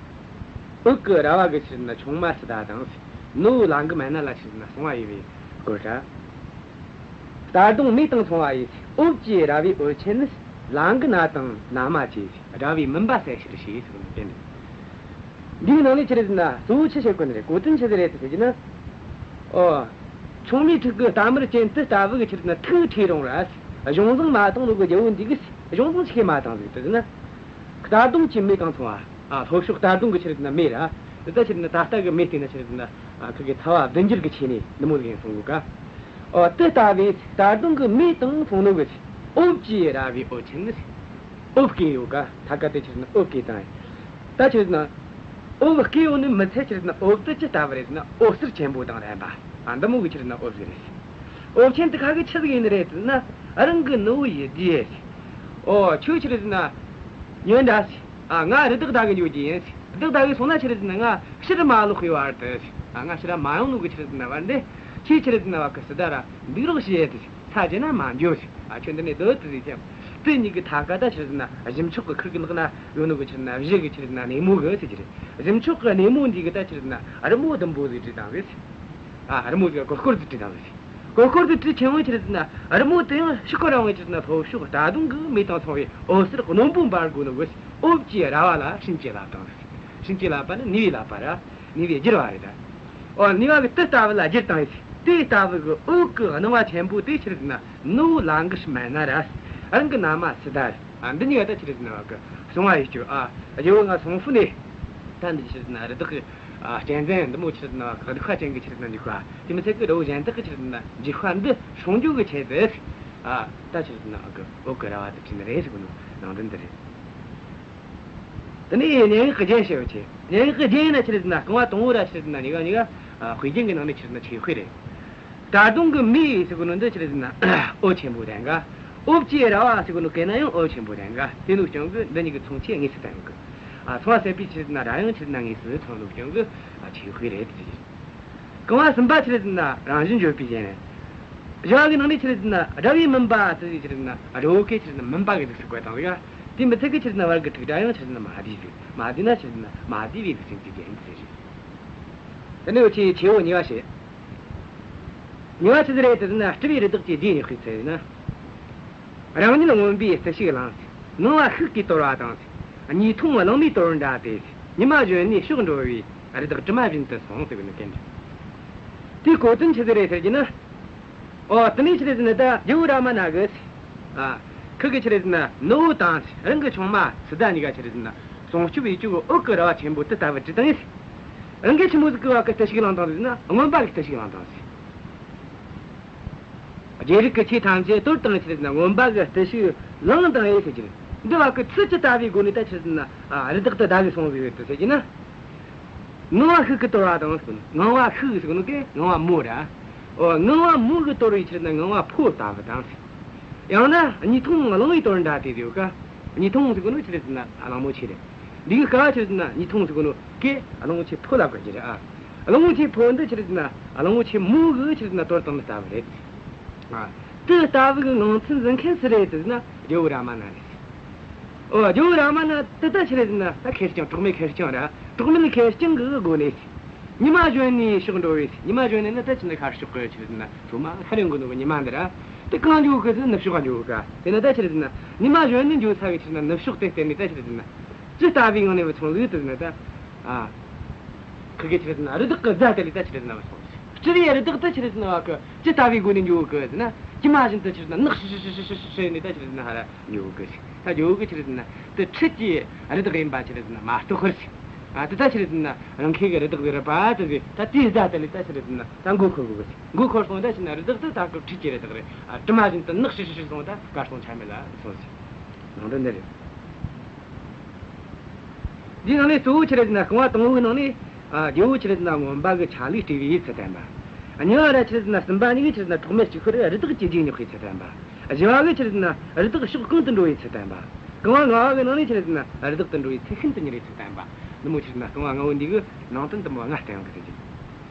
འོབས་ཀྱི་ར་བ་གིས་ཆི་རེད་ཟེར་ན་ཆུང་མ་སི་ཏཱ་དང་། ནུ་བོ་ལང་གི་མ་ན་ལ་ཆི་རེད་ཟེར་ན་གསང་བ་ཡོད་པའི་སྐོར་ར། རྟ་གདོང་མེ་དང་མཚུངས་པ་ཡིས། འོབས་ཀྱི་ར་བའི་འོད་ཆེན་ནི། ལང་གི་སྣ་དང་སྣ་མ་བཅས། དགྲ་བོའི་མུན་པ་སེལ་ཕྱིར་ཞེས་ཟེར་ནས་བསྟན། འདིའི་ནང་ནས་ཆི་རེད་ཟེར་ན་གཙོ་བོ་ཆི་བཤད་གོ་ནི་རེད། གོ་དོན་ཆི་ཟིག་རེད་དེ་ཟེར་གྱི་ན། ཨོ། ཆུང་མའི་ཐུགས་ཀྱི་རྟ་དམར་ཅན་དེ་ལྟ་བུ་གིས་ཆི་རེད་ཟེར་ན་ཐུགས་ཁྲོས་རུང་ར། གཞུང་བཟང་མ་བཏང་ནོ་གི་རྒྱལ་བོ་འདི་གིས་གཞུང་བཟང་ཆི་གི་མ་བཏང་ཟིག་དེ་ཟེར་ན། རྟ་གདོང་གི་མེ་དང་མཚུངས་པ། ཨ། ལྷོ་ཕྱོགས་རྟ་གདོང་གི་ཆི་རེད་ཟེར་ན་མེ་ར། དེ་ད་ཆི་རེད་ཟེར་ན་ད་ལྟ་གི་མེ་བལྟས་ན་ཆི་རེད་ཟེར་ན། ཨ། ཁུར་གི་ཚ་བ་བདུན་འགྱུར་གྱིས་ཆེ་ནི་འདི་མོ་ཟིག་ཡིན་གསུང་གོ་ཀ། ཨོ། དེ་ལྟ་བུའི་རྟ་གདོང་གི་མེ་དང་མཚུངས་ནོ་གི། འོབས་ཀྱི་ར་བའི་འོད་ཆེན་ནི། འོབས་བརྐོས་ཡོད་ཀ། ཐད་ཀ་དེ་ཆི་རེད་ཟེར་ན་འོབས་བརྐོས་བཏང་། ད་ཆི་རེད་ཟེར་ན། འོབས་བརྐོས་ཡོད་ནི་མི་ཚད་ཆི་རེད་ཟེར་ན་འོབས་དེ་ཅི་ལྟ་བུ་རེད་ཟེར་ན་འོད་ཟེར་ཆེན་པོ་དང་ལྡན་པ། ཨ། འདི་མོ་གི་ཆི་རེད་ཟེར་ན་འོབས་ཟིག་རེད། འོབས་ཆེན་དེ་ཁ་གི་ཆི་ཟིག་ཡིན་ནི་རེད་ཟེར་ན། རང་གི་ནུ་བོ་ཡིད་བདེ། ཨོ། ཁྱོད་ཆི་རེད་ཟེར་ན། ཉོན་དྲ་ཟེར། ཨ། ང་རི་དྭགས་བདའ་གི་འགྱོ་རྒྱུ་ཡིན་ཟེར། རི་དྭགས་བདའ་གི་སོང་ན་ཆི་རེད་ཟེར་ན་ང་ཕྱིར་མ་ལོག་པའི་བར་དུ་ཟེར། ཨ། ང་ཕྱིར་མ་ཡོང་ནོ་གི་ཆི་རེད་ཟེར་ན་བར་འདི། ཁྱོས་ཆི་རེད་ཟེར་ན་བ་གི་སི་ཏཱ་ར་འདུག་རོགས་བྱེད་དེ་ཟེར། ས་བརྗེ་ན་མ་འགྱོ་ཟེར། ཨ། ཁྱོད་འདི་ནས་སྡོད་དེ་ཟེར་ཀྱང་། དེ་གཉིས་ཀྱི་ཐད་ཀ་ད་ཆི་རེད་ཟེར་ན་གཞུ་མཆོག་གི་ཁུར་གི་ལག་ན་ཡོད་ནོ་གི་ཆི་རེད་ཟེར་ན་གཞུ་གི་ཆི་རེད་ཟེར་ན་སྣེ་མོ་གི་ཟེར་གྱི་རེད། གཞུ་མཆོག་གི་སྣེ་མོ་འདི་གིས་ད་ཆི་རེད་ཟེར་ན་རི་མོ་ཟླུམ་པོ་ཟིག་བྲིས་བཏང་བས་ཟེར། ཨ། རི་མོ་ཟིག་གོ་སྐོར་ཟིག་བྲིས་བཏང་བས་ཟེར། གོ་སྐོར་ཟིག་བྲིས་ཁྱེར་འོང་ཆི་རེད་ཟེར་ན་རི་མོ་དེ་ཡང་ཕྱིར་སྐོར་ར་འོང་ཆི་རེད་ཟེར་ན་ལྷོ་ཕྱོགས་རྟ་གདོང་གི་མེ་དང་མཚུངས་པའི་འོད་ཟེར་རྣོན་པོ་འབར་གོ་ནོ་གི། འོབས་ཀྱི་ར་བ་ལ་བྱིན་གྱིས་བརླབས་བཏང་ཟེར། བྱིན་གྱིས་བརླབས་པ་ནི་ནུས་པས་བརླབས་པ་ར། ནུས་པས་བསྒྱུར་བ་རེད་ད། ཨོ། ནུས་པ་གིས་དེ་ལྟ་བུ་ལ་བསྒྱུར་བཏང་ཟེར། དེ་ལྟ་བུ་གི་འོབས་ཀྱི་སྣང་བ་ཆེན་པོ་དེ་ཆི་རེད་ཟེར་ན་ནུ་བོ་ལང་གི་མ་ན་ར། རང་གི་མནའ་མ་སི་ཏཱ་ར། ཨ། འདི་གཉིས་ཀ་ད་ཆི་རེད་ཟེར་ན་བ་གི་གསང་བ་ཡིས་སྐྱོར། ཨ། རྒྱལ་བོ་ང་སོང་ཕུད་ནས། ད་འདི་ཆི་རེད་ཟེར་ན་རི་དྭགས་ཀྱི། ཨ། གཅན་གཟན་འདི་མོ་ཆི་རེད་ཟེར་ན་བ་གི་གདུག་པ་ཅན་གྱི་ཆི་རེད་ཟེར་ན་འཇིགས་པ། དེ་མི་ཚད་གི་རི་བོ་གཞན་དག་གི་ཆི་རེད་ཟེར་ན་འཇིགས་པ་འདི་སྲུང་རྒྱུ་གི་ཆེད་དུ། ཨ། ད་ཆི་རེད་ཟེར་ན་བ་གི་འོབས་ཀྱི་ར་བ་དེ་བྲིས་ནི་རེད་ཟེར་གོ་ནོ་ནང་དོན་འདི་རེད། དེ་ནས་སྙན་ངག་གི་རྒྱན་བཤད་ཡོད་ཆེ། སྙན་ངག་གི་རྒྱན་ཡིན་ན་ཆི་རེད་ཟེར་ན་རྐང་བ་དང་པོ་ར་ཆི་རེད་ཟེར་ན་གཉིས་ཀ་གཉིས་ཀ། ཨ། དཔེ་རྒྱན་གྱི་ནང་ནས་ཆི་རེད་ཟེར་ན་ཆེས་དཔེ་རེད། རྟ་གདོང་གི་མེ་ཟེར་གོ་ནོ་འདི་ཆི་རེད་ཟེར་ན་འོད་ཆེན་པོ་ལྡན་ག། འོབས་ཀྱི་ར་བ་ཟེར་གོ་ནོ་གན་ན་ཡང་འོད་ཆེན་པོ་ལྡན་ག། དེ་ནོ་རྐྱེན་གིས་འདི་གཉིས་ཀྱི་མཚུངས་ཆོས་དངོས་སུ་བསྟན་གི། ཨ། མཚུངས་པ་གསལ་བའི་ཆི་རེད་ཟེར་ན་སྒྲ་ཡང་ཆི་རེད་ཟེར་ན་དངོས་སུ་མཚོན་ནོ་རྐྱེན་གིས། ཨ། ཆེས་དཔེ་རེད་ཟེར་གི། རྐང་བ་གསུམ་པ་ཆི་རེད་ཟེར་ན་རང་བཞིན་བརྗོད་པའི་རྒྱན། བཞི་བ་གི་ནང་ནས་ཆི་རེད་ཟེར་ན་དགྲ་བོའི་མུན་པ་དེ་ཆི་རེད་ཟེར་ན་དགྲ་བོ་གི་ཆི་རེད་ཟེར་ན་མུན་པ་གི་གཟུགས་སུ་བཀོད་བཏང་ཟིག་དེ་མི་ཚད་གི་ཆི་རེད་ཟེར་ན་བར་གི་འཁྲུག་སྒྲ་ཡང་ཆི་རེད་ཟེར་ན་མ་བསྡུས་ཟིག་མ་བསྡུས་ན་ཆི་རེད་ཟེར་ན་མ་བསྡུས་པའི་གཟུགས་ཅན་གྱི་རྒྱན་དེ་རེད། དེ་ནས་འུ་ཆོས་ཆེ་བོ་གཉིས་པ་བཤད། གཉིས་པ་ཆི་ཟིག་རེད་ཟེར་ན་སྤྲུལ་པའི་རི་དྭགས་ཀྱི་རྗེས་སྙེག་པའི་ཚུལ་ཡིན་ན། རང་ཉིད་རྔོན་པའི་བརྟུལ་ཞུགས་བླངས། ངང་བ་ཤུགས་ཀྱིས་དོར་བ་དང་། གཉིས་འཐུང་གླང་མོས་དོར་འདྲ་སྟེ། ཉི་མ་གཞོན་ནུའི་ཕྱོགས་འགྲོ་བའི། རི་དྭགས་གྲིབ་མ་བཞིན་དུ་སོང་ཟེར་བའི་ནི་སྐད་འདི། དེའི་གོ་དོན་ཆི་ཟིག་རེད་ཟེར་གྱི་ན། ཨོ་དེ་ནས་ཆི་རེད་ཟེར་ན་ད་རྒྱལ་བོ་རཱ་མ་ན་གིས། ཨ། ཁུ་གི་ཆི་རེད་ཟེར་ན་ནུ་བོ་དང་རང་གི་ཆུང་མ་སི་ཏཱ་གཉིས་ཀ་ཆི་རེད་ཟེར་ན་སྲུང་སྐྱོབ་ཡེད་རྒྱུ་གི་འོག་གི་ར་བ་ཆེན་པོ་དེ་ལྟ་བུ་བྲིས་བཏང་ཡིན། རང་གི་ཆི་མོ་ཟིག་གི་བ་གི་བརྟུལ་ཞུགས་བླངས་བཏང་ཟེར་ན་རྔོན་པ་གི་བརྟུལ་ཞུགས་བླངས་བཏང་ཟེར། རྒྱལ་རིགས་ཀྱི་ཆོས་ཐམས་ཅད་དོར་བཏང་ཆི་རེད་ཟེར་ན་རྔོན་པ་གི་བརྟུལ་ཞུགས་བླངས་བཏང་ཡེ་ཟེར་གྱི་རེད། འདི་བ་གི་ཚུལ་ཅི་ལྟ་བུའི་སྒོ་ནས་ད་ཆི་རེད་ཟེར་ན་ཨ་རི་དྭགས་དེ་བདའ་གི་སོང་ཟིག་ཡོད་དེ་ཟེར་གྱི་ན། ངང་བ་ཤུགས་ཀྱིས་དོར་བ་དང་ཟེར་གོ་ནོ། ངང་བ་ཤུགས་ཟེར་གོ་ནོ་གན་ངང་བ་མོ་ར། ཨོ་ངང་བ་མོ་གིས་དོར་བའི་ཆི་རེད་ཟེར་ན་ངང་བ་ཕོ་ལྟ་བུ་དང་ཟེར། ཡང་ན་གཉིས་འཐུང་གླང་མོས་དོར་འདྲ་སྟེ་ཟེར་ག་གཉིས་འཐུང་ཟེར་གོ་ནོ་ཆི་རེད་ཟེར་ན་གླང་མོ་ཆེ་རེད། འདི་གི་སྐབས་ཆི་རེད་ཟེར་ན་གཉིས་འཐུང་ཟེར་གོ་ནོ་གན་གླང་མོ་ཆེ་ཕོ་ལབ་དགོས་རྒྱུ་རེད་ཨ། གླང་མོ་ཆེ་ཕོ་འདི་ཆི་རེད་ཟེར་ན་གླང་མོ་ཆེ་མོ་གིས་ཆི་རེད་ཟེར་ན་དོར་བཏང་ནི་ལྟ་བུ་རེད། ཨ། དེ་ལྟ་བུ་གི་ངང་ཚུལ་འཛིན་མཁན་སུ་རེད་ཟེར་ན་རྒྱལ་བོ་རཱ་མ་ན་རེད། ཨོ་རྒྱལ་བོ་རཱ་མ་ན་དེ་ད་ཆི་རེད་ཟེར་ན་ད་ཁེར་རྐྱང་གྲོགས་མེད་ཁེར་རྐྱང་ར་གྲོགས་མེད་ཁེར་རྐྱང་གི་སྒོ་ནས། ཉི་མ་གཞོན་ནུའི་ཕྱོགས་འགྲོ་བའི་ཉི་མ་གཞོན་ནུ་ནི་ད་ཆི་ཟེར་ན་ཤར་ཕྱོགས་གི་ཆི་རེད་ཟེར་ན་ཚོ་མ་སླར་ཡང་གོ་ནོ་གི་ཉི་མ་འདི་ར། དེ་གང་འགྱོ་གི་ཟེར་ན་ནུབ་ཕྱོགས་འགྱོ་གི། དེ་ནི་ད་ཆི་རེད་ཟེར་ན་ཉི་མ་གཞོན་ནུ་འགྱོ་ས་གི་ཆི་རེད་ཟེར་ན་ནུབ་ཕྱོགས་དེ་བསྟན་ནས་ད་ཆི་རེད་ཟེར་ན། ཅི་ལྟ་བུའི་ངང་ནས་བུད་སོང་ལུགས་དེ་ཟེར་ན་ད། ཨ། ཁི་གེ་ཆི་རེད་ཟེར་ན་རི་དྭགས་ཀྱི་རྫ་དེ་ལས་ད་ཆི་རེད་ཟེར་ན་བུད་སོང་། སྤྲུལ་པའི་རི་དྭགས་དེ་ཆི་རེད་ཟེར་ན་བ་གི་ཅི་ལྟ་བུའི་སྒོ་ནས་འགྱོ་གི་ཟེར་ན་གྲིབ་མ་བཞིན་དུ་ཆི་རེད་ཟེར་ན་ནག་ཤིག་ཤིག་ཤིག་ཤིག་ཤིག་ནས་ད་ཆི་རེད་ཟེར་ན་ཧ་ར་འགྱོ་གི་ཟེར། ད་འགྱོ་གི་ཆི་རེད་ཟེར་ན་དེ་འཕྲུལ་གྱི་རི་དྭགས་ཡིན་པ་ཆི་རེད་ཟེར་ན་མ་རྟོགས་པར་ཟེར། ཨ་དེ་ད་ཆི་རེད་ཟེར་ན་རང་ཁེ་གི་རི་དྭགས་ཟིག་རེད་པ་དེ་ཟེར། ད་དེའི་རྫ་དེ་ལས་ད་ཆི་རེད་ཟེར་ན་ད་མགོ་འཁོར་གོ་གི་ཟེར། མགོ་འཁོར་སོང་ད་ཆི་རེད་ཟེར་ན་རི་དྭགས་དེ་ད་གི་འཕྲུལ་གྱི་རི་དྭགས་རེད། ཨ་གྲིབ་མ་བཞིན་དུ་ནག་ཤིག་ཤིག་ཤིག་སོང་ད་གར་སོང་ཆ་མེད་ལ་སོང་ཟེར། ནང་དོན་འདི་རེད། འདིའི་ནང་ནས་གཙོ་བོ་ཆི་རེད་ཟེར་ན་རྐང་བ་དང་པོའི་ནང་ནས། ཨ། རྒྱལ་བོ་ཆི་རེད་ཟེར་ན་རྔོན་པ་གི་ཆ་ལུགས་སྤྲས་པའི་ཚུལ་བསྟན་པ། གཉིས་པ་ར་ཆི་རེད་ཟེར་ན་གསུམ་པ་གཉིས་ཀྱིས་ཆི་རེད་ཟེར་ན་གྲོགས་མེད་གཅིག་པུར་རི་དྭགས་ཀྱི་རྗེས་སྙེག་པའི་ཚུལ་བསྟན་པ། བཞི་བ་གིས་ཆི་རེད་ཟེར་ན་རི་དྭགས་ཕྱོགས་གང་དུ་འགྲོ་བའི་ཚུལ་བསྟན་པ། རྐང་བ་ལྔ་པ་གི་ནང་ནས་ཆི་རེད་ཟེར་ན་རི་དྭགས་དུ་འགྲོ་བའི་ཚུལ་ཤིན་ཏུ་མྱུར་བའི་ཚུལ་བསྟན་པ། འདི་མོ་ཆི་རེད་ཟེར་ན་རྐང་བ་ལྔ་བོ་འདི་གི་ནང་དོན་དུ་མོ་ལྔ་བསྟན་ཡོང་གི་ཟེར་གི།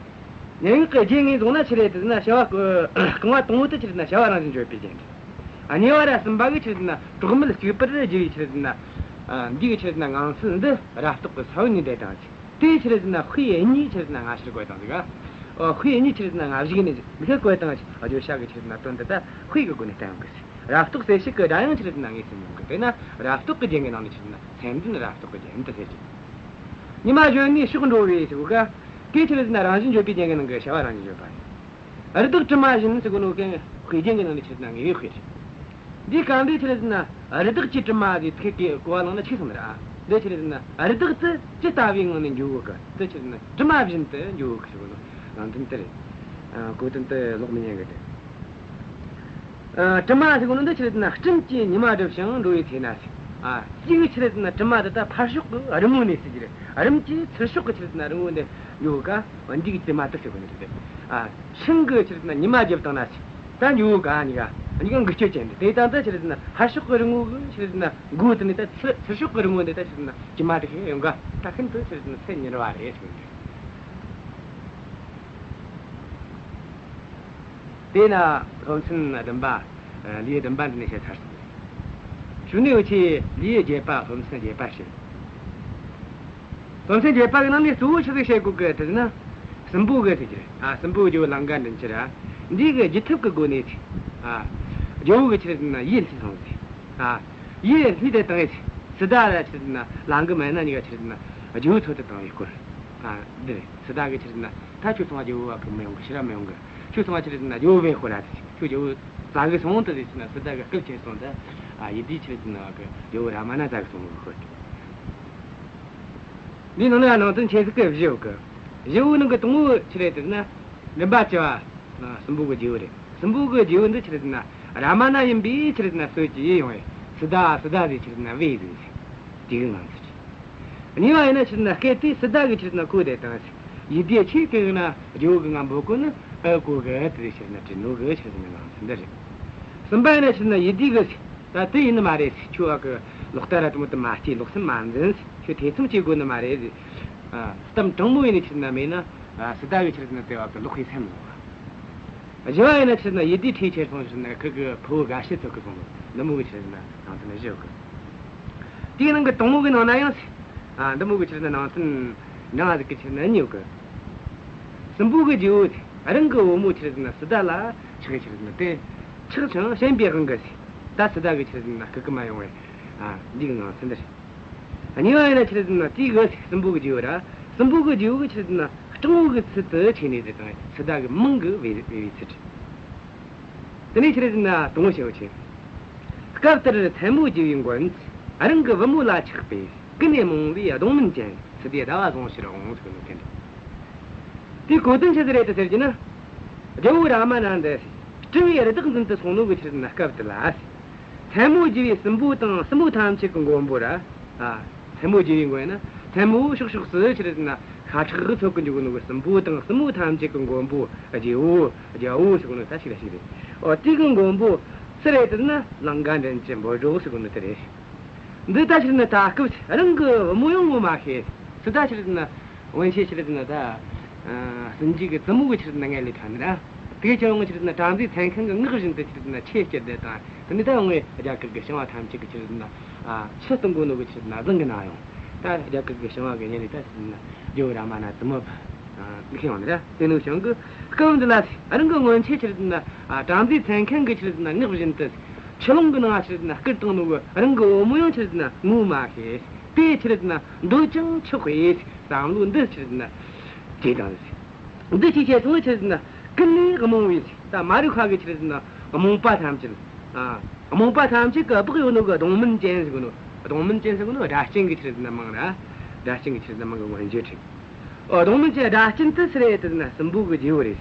སྙན་ངག་གི་རྒྱན་ངོས་བཟུང་ན་ཆི་རེད་ཟེར་ན་བྱ་བ་རྐང་བ་དང་པོ་དེ་ཆི་རེད་ཟེར་ན་བྱ་བ་རང་བཞིན་བརྗོད་པའི་རྒྱན་རེད། གཉིས་པ་ར་གསུམ་པ་གི་ཆི་རེད་ཟེར་ན་གྲོགས་མེད་གཅིག་པུར་བགྱི་བའི་ཆི་རེད་ཟེར་ན། ཨ། འདི་གི་ཆི་རེད་ཟེར་ན་ངང་ཚུལ་འདི་རབ་རྟོག་གི་ས་བོན་ནས་འདྲེས་བཏང་ཟིག་དེ་ཆི་རེད་ཟེར་ན་དཔེ་གཉིས་ཆི་རེད་ཟེར་ན་སྔ་ཕྱིར་བཀོད་བཏང་ཟིག་ཨ། ཨོ་དཔེ་གཉིས་ཆི་རེད་ཟེར་ན་སྔ་གཞུག་ནས་འདི་ག་བཀོད་བཏང་ཟིག་བརྗོད་བྱ་གི་ཆི་རེད་ཟེར་ན་དོན་འདི་ད་དཔེ་གི་སྒོ་ནས་བསྟན་ཡོང་གི་ཟིག་རབ་རྟོག་གསལ་བྱེད་ཀྱི་སྒྲ་དབྱངས་ཆི་རེད་ཟེར་ན་ངེས་སུ་མྱོང་གི། དེས་ན་རབ་རྟོག་གི་རྒྱན་གྱི་ནང་ནས་ཆི་རེད་ཟེར་ན་སེམས་ལྡན་རབ་རྟོག་གི་རྒྱན་དུ་ཟེར་གི། ཉི་མ་གཞོན་ནུའི་ཕྱོགས་འགྲོ་བའི་ཟེར་གོ་ག་དེ་ཆི་རེད་ཟེར་ན་རང་བཞིན་བརྗོད་པའི་རྒྱན་གྱི་ནང་གི་བྱ་བ་རང་བཞིན་བརྗོད་པ་རེད། རི་དྭགས་གྲིབ་མ་བཞིན་ཟེར་གོ་ནོ་གན་དཔེ་རྒྱན་གྱི་ནང་ནས་ཆི་རེད་ཟེར་ན་དངོས་པོའི་དཔེ་རེད། འདིའི་སྐབས་འདི་ཆི་རེད་ཟེར་ན་རི་དྭགས་ཀྱི་གྲིབ་མ་ཟེར་ཚིག་གི་གོ་བ་བླངས་ན་ཆི་གསུངས་རེད་ཨ། འདི་ཆི་རེད་ཟེར་ན་རི་དྭགས་དེ་ཅི་ལྟ་བུའི་ངང་ནས་འགྱོ་གོ་གི། དེ་ཆི་རེད་ཟེར་ན་གྲིབ་མ་བཞིན་དུ་འགྱོ་གོ་གི་ཟེར་གོ་ནོ་ནང་དོན་དེ་རེད། ཨ། གོ་དོན་དེ་ལོག་མི་ཉན་གི་དེ། ཨ། གྲིབ་མ་ཟེར་གོ་ནོ་འདི་ཆི་རེད་ཟེར་ན་སྤྲིན་གྱིས་ཉི་མ་བསྒྲིབས་ཤིང་འགྲོ་བའི་ཚེ་ན་ཟེར། ཨ། དེ་གི་ཆི་རེད་ཟེར་ན་གྲིབ་མ་དེ་ད་ཕར་ཕྱོགས་ཀྱི་རི་མོ་ནས་ཟེར་གི་རེད། རིམ་གྱིས་ཚུར་ཕྱོགས་ཀྱི་ཆི་རེད་ཟེར་ན་རི་མོ་འདི་འགྱོ་གོ་ག་འདི་གི་གྲིབ་མ་དེ་ཟེར་གོ་ནི་རེད། ཨ། སྤྲིན་གྱིས་ཆི་རེད་ཟེར་ན་ཉི་མ་བསྒྲིབས་བཏང་ན་ཟེར། ད་འགྱོ་གོ་ག་གཉིས་ཀ་གཉིས་ཀ་འགུལ་སྐྱོད་ཅན་དེ། དེ་ད་ད་ཆི་རེད་ཟེར་ན་ཕར་ཕྱོགས་ཀྱི་རི་མོ་གི་ཆི་རེད་ཟེར་ན་མགོ་དེ་ནས་ད་ཚུར་ཚུར་ཕྱོགས་ཀྱི་རི་མོ་འདི་ད་ཆི་རེད་ཟེར་ན་གྲིབ་མ་དེ་ཁེ་ཡོང་གོ་ག་ད་ཤིན་ཏུ་ཆི་རེད་ཟེར་ན་ཚུལ་མྱུར་བ་རེད་ཟེར་གི། དེས་ན་སློབ་ཚན་བདུན་པ། ལེའུ་བདུན་པ་འདི་ནས་བཤད་ཚར་སོང་། གཞུག་ནས་འུ་ཆོས་ལེའུ་བརྒྱད་པ་སློབ་ཚན་བརྒྱད་པ་བཤད། སློབ་ཚན་བརྒྱད་པ་གི་ནང་ནས་གཙོ་བོ་ཆི་ཟིག་བཤད་དགོས་གི་ཟེར་ན། སྲིན་པོ་གི་ཟེར་གྱི་རེད། ཨ། སྲིན་པོའི་རྒྱལ་བོ་ལང་ཀ་མགྲིན་བཅུ་ར། འདི་གི་སྒྱུ་ཐབས་ཀྱི་སྒོ་ནས་ཟེར། ཨ། རྒྱལ་བོ་གི་ཆི་རེད་ཟེར་ན་ཡིད་བསླུས་སོང་ཟེར། ཨ། ཡིད་བསླུས་ཏེ་བཏང་ཡེ་ཟེར། སི་ཏཱ་ར་ཆི་རེད་ཟེར་ན་ལང་ཀ་མ་ཡིན་ན་གཉིས་ཀ་ཆི་རེད་ཟེར་ན་རྒྱལ་བོའི་ཚོད་དུ་བཏང་བའི་སྐོར། ཨ། འདི་རེད། སི་ཏཱ་གི་ཆི་རེད་ཟེར་ན་ད་ཁྱོད་ཚང་མ་རྒྱལ་བོ་བ་གི་མི་ཡོང་གི། ཕྱིར་ར་མི་ཡོང་གི། ཁྱོད་ཚང་མ་ཆི་རེད་ཟེར་ན་རྒྱལ་བོ་བས་ཤོར་ར་ཟེར། ཁྱོད་རྒྱལ་བོ་བཙལ་གི་སོང་དུ་ཟེར་ཟེར་ན་སི་ཏཱ་གི་སྐུ་མཁྱེན་སོང་དུ། ཨ། ཡིད་བསྡུས་ཆི་རེད་ཟེར་ན་བ་གི་རྒྱལ་བོ་རཱ་མ་ན་བཙལ་གི་སོང་གི་ཤོད། འདིའི་ནང་ན་ནང་དོན་ཆེ་ཟིག་གི་བཞི་ཡོད་གི། བཞི་བོའི་ནང་གི་དང་པོ་ཆི་རེད་ཟེར་ན། འགྲིམ་པ་བཅུ་བ། ཨ། སྲིན་པོ་གི་རྒྱལ་བོ་རེད། སྲིན་པོ་གི་རྒྱལ་བོ་འདི་ཆི་རེད་ཟེར་ན་རཱ་མ་ན་ཡིན་པས་ཆི་རེད་ཟེར་ན་གསོད་ཀྱི་ཡོང་བས། སི་ཏཱ་སི་ཏཱ་ཟེར་ཆི་རེད་ཟེར་ན་བོས་ཟིག་ཟེར། དེ་གི་ངང་ཚུལ་རེད། གཉིས་པ་ཡིན་ན་ཆི་རེད་ཟེར་ན་སྐད་དེ་སི་ཏཱ་གི་ཆི་རེད་ཟེར་ན་གོ་བསྡད་བཏང་ཟེར། ཡིད་བདེ་ཆེ་གི་ན་རྒྱལ་བོ་གི་ང་འབོད་གོ་ནི་ཨེ་གོ་གི་དེ་ཆི་རེད་ཟེར་ན་དྲིས་ནོ་གི་ཆི་རེད་ཟེར་ན་ངང་ཚུལ་འདི་རེད། གསུམ་པ་ཡིན་ན་ཆི་རེད་ཟེར་ན་ཡིད་བདེ་གི་ད་དེ་ཡིན་ནི་མ་རེད་ཟེར། ཁྱོད་ཨ་གི་ལོག་ལྟ་ར་དེ་མོ་དེ་མ་སྐྱེ། ལོག་སེམས་མ་འཛིན་ཟེར། ཁྱོད་ཐེ་ཚོམ་བྱེད་དགོས་ནི་མ་རེད་ཟེར། ཨ། གཏམ་དྲང་མོ་ཡིན་ནི་ཆི་རེད་ཟེར་ན་མེད་ན། ཨ། སི་ཏཱ་གི་ཆི་རེད་ཟེར་ན་དེ་བ་གི་ལོག་པའི་སེམས་བཟུང་བ། བཞི་བ་ཡིན་ན་ཆི་ཟེར་ན་ཡིད་བདེ་ཁྲོས་ཆེར་སོང་ཟེར་ན་ཁུ་གི་ཕུ་བོ་དགའ་བྱེད་ཚོགས་ཀྱི་སོང་ནོ་འདི་མོ་གི་ཆི་ཟེར་ན་ནང་དོན་བཞི་ཡོད་གི། དེའི་ནང་གི་དང་པོ་གི་ནང་ན་ཡང་ཟེར། ཨ། འདི་མོ་གི་ཆི་ཟེར་ན་ནང་དོན་འདྲ་ཟིག་གི་ཆི་ཟེར་ན་གཉིས་ཡོད་གི། སྲིན་པོ་གི་རྗེ་བོ་ཟེར། རང་གི་བུ་མོ་ཆི་ཟེར་ན་སི་ཏཱ་ལ་ཆགས་ཆི་ཟེར་ན་དེ་ཆགས་ཆང་ཞེན་པའི་དབང་གིས་ཟེར། ད་སི་ཏཱ་གི་ཆི་ཟེར་ན་སྐུ་གི་མ་ཡོང་བའི། ཨ། འདི་གི་ནང་ཚན་འདི་རེད། གཉིས་པ་ཡིན་ན་ཆི་ཟེར་ན་དེའི་གི་སྲིན་པོ་གི་རྗེ་བོ་ར། སྲིན་པོ་གི་རྗེ་བོ་གི་ཆི་ཟེར་ན་སྤྲང་བོ་གི་ཚུལ་དུ་ཆས་ནས་ཟེར་དང་སི་ཏཱ་གི་མིང་གི་བོས་བོས་པའི་ཚུལ་རེད། དེ་ནས་ཆི་ཟེར་ན་དང་པོ་ཞེས་པ་ཆེ། སྐབས་དེར་མཚན་མོ་རྒྱུ་བའི་མགོན། རང་གི་བུ་མོ་ལ་ཆགས་པས། ཀུན་ནས་རྨོངས་པའི་གདོང་མུན་ཅན། སི་ཏཱའི་ཟླ་བ་བཟུང་ཕྱིར་འོང་ཟེར་ནོ་དེ་འདྲ། དེའི་གོ་དོན་ཆི་ཟིག་རེད་དེ་ཟེར་གྱི་ན། རྒྱལ་བོ་རཱ་མ་ན་འདི་སྤྲུལ་པའི་བདག་འཛིན་དུ་སོང་ནོ་གི་ཆི་ཟེར་ན་སྐབས་དེ་ལ། མཚན་མོ་རྒྱུ་བའི་སྲིན་པོ་དང་སྲིན་པོ་ཐམས་ཅད་ཀྱི་མགོན་པོ་ར། ཨ། མཚན་མོ་རྒྱུ་བའི་མགོན་ན་མཚན་མོ་ཕྱོགས་ཕྱོགས་སུ་ཆི་ཟེར་ན་ཤ་ཁྲག་གིས་འཚོ་གི་འཇུག་ནོ་གི་སྲིན་པོ་དང་སྲིན་པོ་ཐམས་ཅད་ཀྱི་མགོན་པོ་རྒྱལ་བོ་རྒྱལ་བོ་ཟེར་གོ་ནོ་ད་ཞིག་ལ་ཞིག་རེད། འོ། དེ་གི་མགོན་པོ་སུ་རེད་དེ་ན་ལང་ཀ་མགྲིན་བཅུ་འབོད་སྒྲོགས་ཟེར་གོ་ནོ་དེ་རེད། འདི་ད་ཆི་ཟེར་ན་ད་སྐབས་རང་གི་བུ་མོ་ཡང་ངོ་མ་ཤེས། སི་ཏཱ་ཆི་ཟེར་ན་སྔོན་ཆད་ཆི་ཟེར་ན་ད། ཨ། སྲིན་རྗེ་གི་བཙུན་མོ་གི་ཆི་ཟེར་ན་མངལ་ལས་ཐོན་ནི་ར། དེ་ཆ་ཡང་ཆི་ཟེར་ན་བྲམ་ཟེ་མཚན་མཁན་གི་ངག་བཞིན་དུ་ཆི་ཟེར་ན་ཆོས་སྤྱད་དེ་དང་། དེ་ནས་ད་ཡང་རྒྱ་གར་གི་ཞིང་བ་ཐམས་ཅད་གི་ཆི་ཟེར་ན། ཨ། ཆུ་གཏོང་གོ་ནོ་གི་ཆི་ཟེར་ན་བཟང་གི་ན་ཡང་། ད་རྒྱ་གར་གི་ཞིང་བ་གི་གཉེན་ལས་ད་ཆི་ཟེར་ན་རྒྱལ་བོ་རཱ་མ་ན་བཙུན་མོ་ཕ། ཨ། མི་ཤེས་ཡོང་ནི་ར། དེ་ནས་བྱུང་གི་སྐབས་འདི་ལ་རང་གི་སྔོན་ཆད་ཆི་ཟེར་ན། ཨ། བྲམ་ཟེ་མཚན་མཁན་གི་ཆི་ཟེར་ན་ངག་བཞིན་དུ་ཆུ་ཀླུང་གི་ནང་ཆི་ཟེར་ན་སྐུར་བཏང་ནོ་གི་རང་གི་བུ་མོ་ཡང་ཆི་ཟེར་ན་ངོ་མ་ཤེས། དེ་ཆི་ཟེར་ན་འདོད་ཅིང་ཆགས་པས་བསམ་བློ་འདི་ཆི་ཟེར་ན་སྐྱེས་དང་ཟེར། འདི་ཅིག་བྱས་སོང་ཆི་ཟེར་ན་ཀུན་ནས་རྨོངས་པའི་ད་མ་རིག་པ་གི་ཆི་ཟེར་ན་རྨོངས་པ་ཐམས་ཅད། ཨ། རྨོངས་པ་ཐམས་ཅད་གིས་སྦགས་ཡོད་ནོ་གི་གདོང་མུན་ཅན་ཟེར་གོ་ནོ། གདོང་མུན་ཅན་ཟེར་གོ་ནོ་སྒྲ་གཅན་གི་ཆི་ཟེར་ན་མིང་ར། སྒྲ་གཅན་གི་ཆི་ཟེར་ན་མིང་གི་མངོན་བརྗོད་རེད། ཨོ། གདོང་མུན་ཅན་སྒྲ་གཅན་དེ་སུ་རེད་དེ་ན་སྲིན་པོ་གི་རྗེ་བོ་རེད།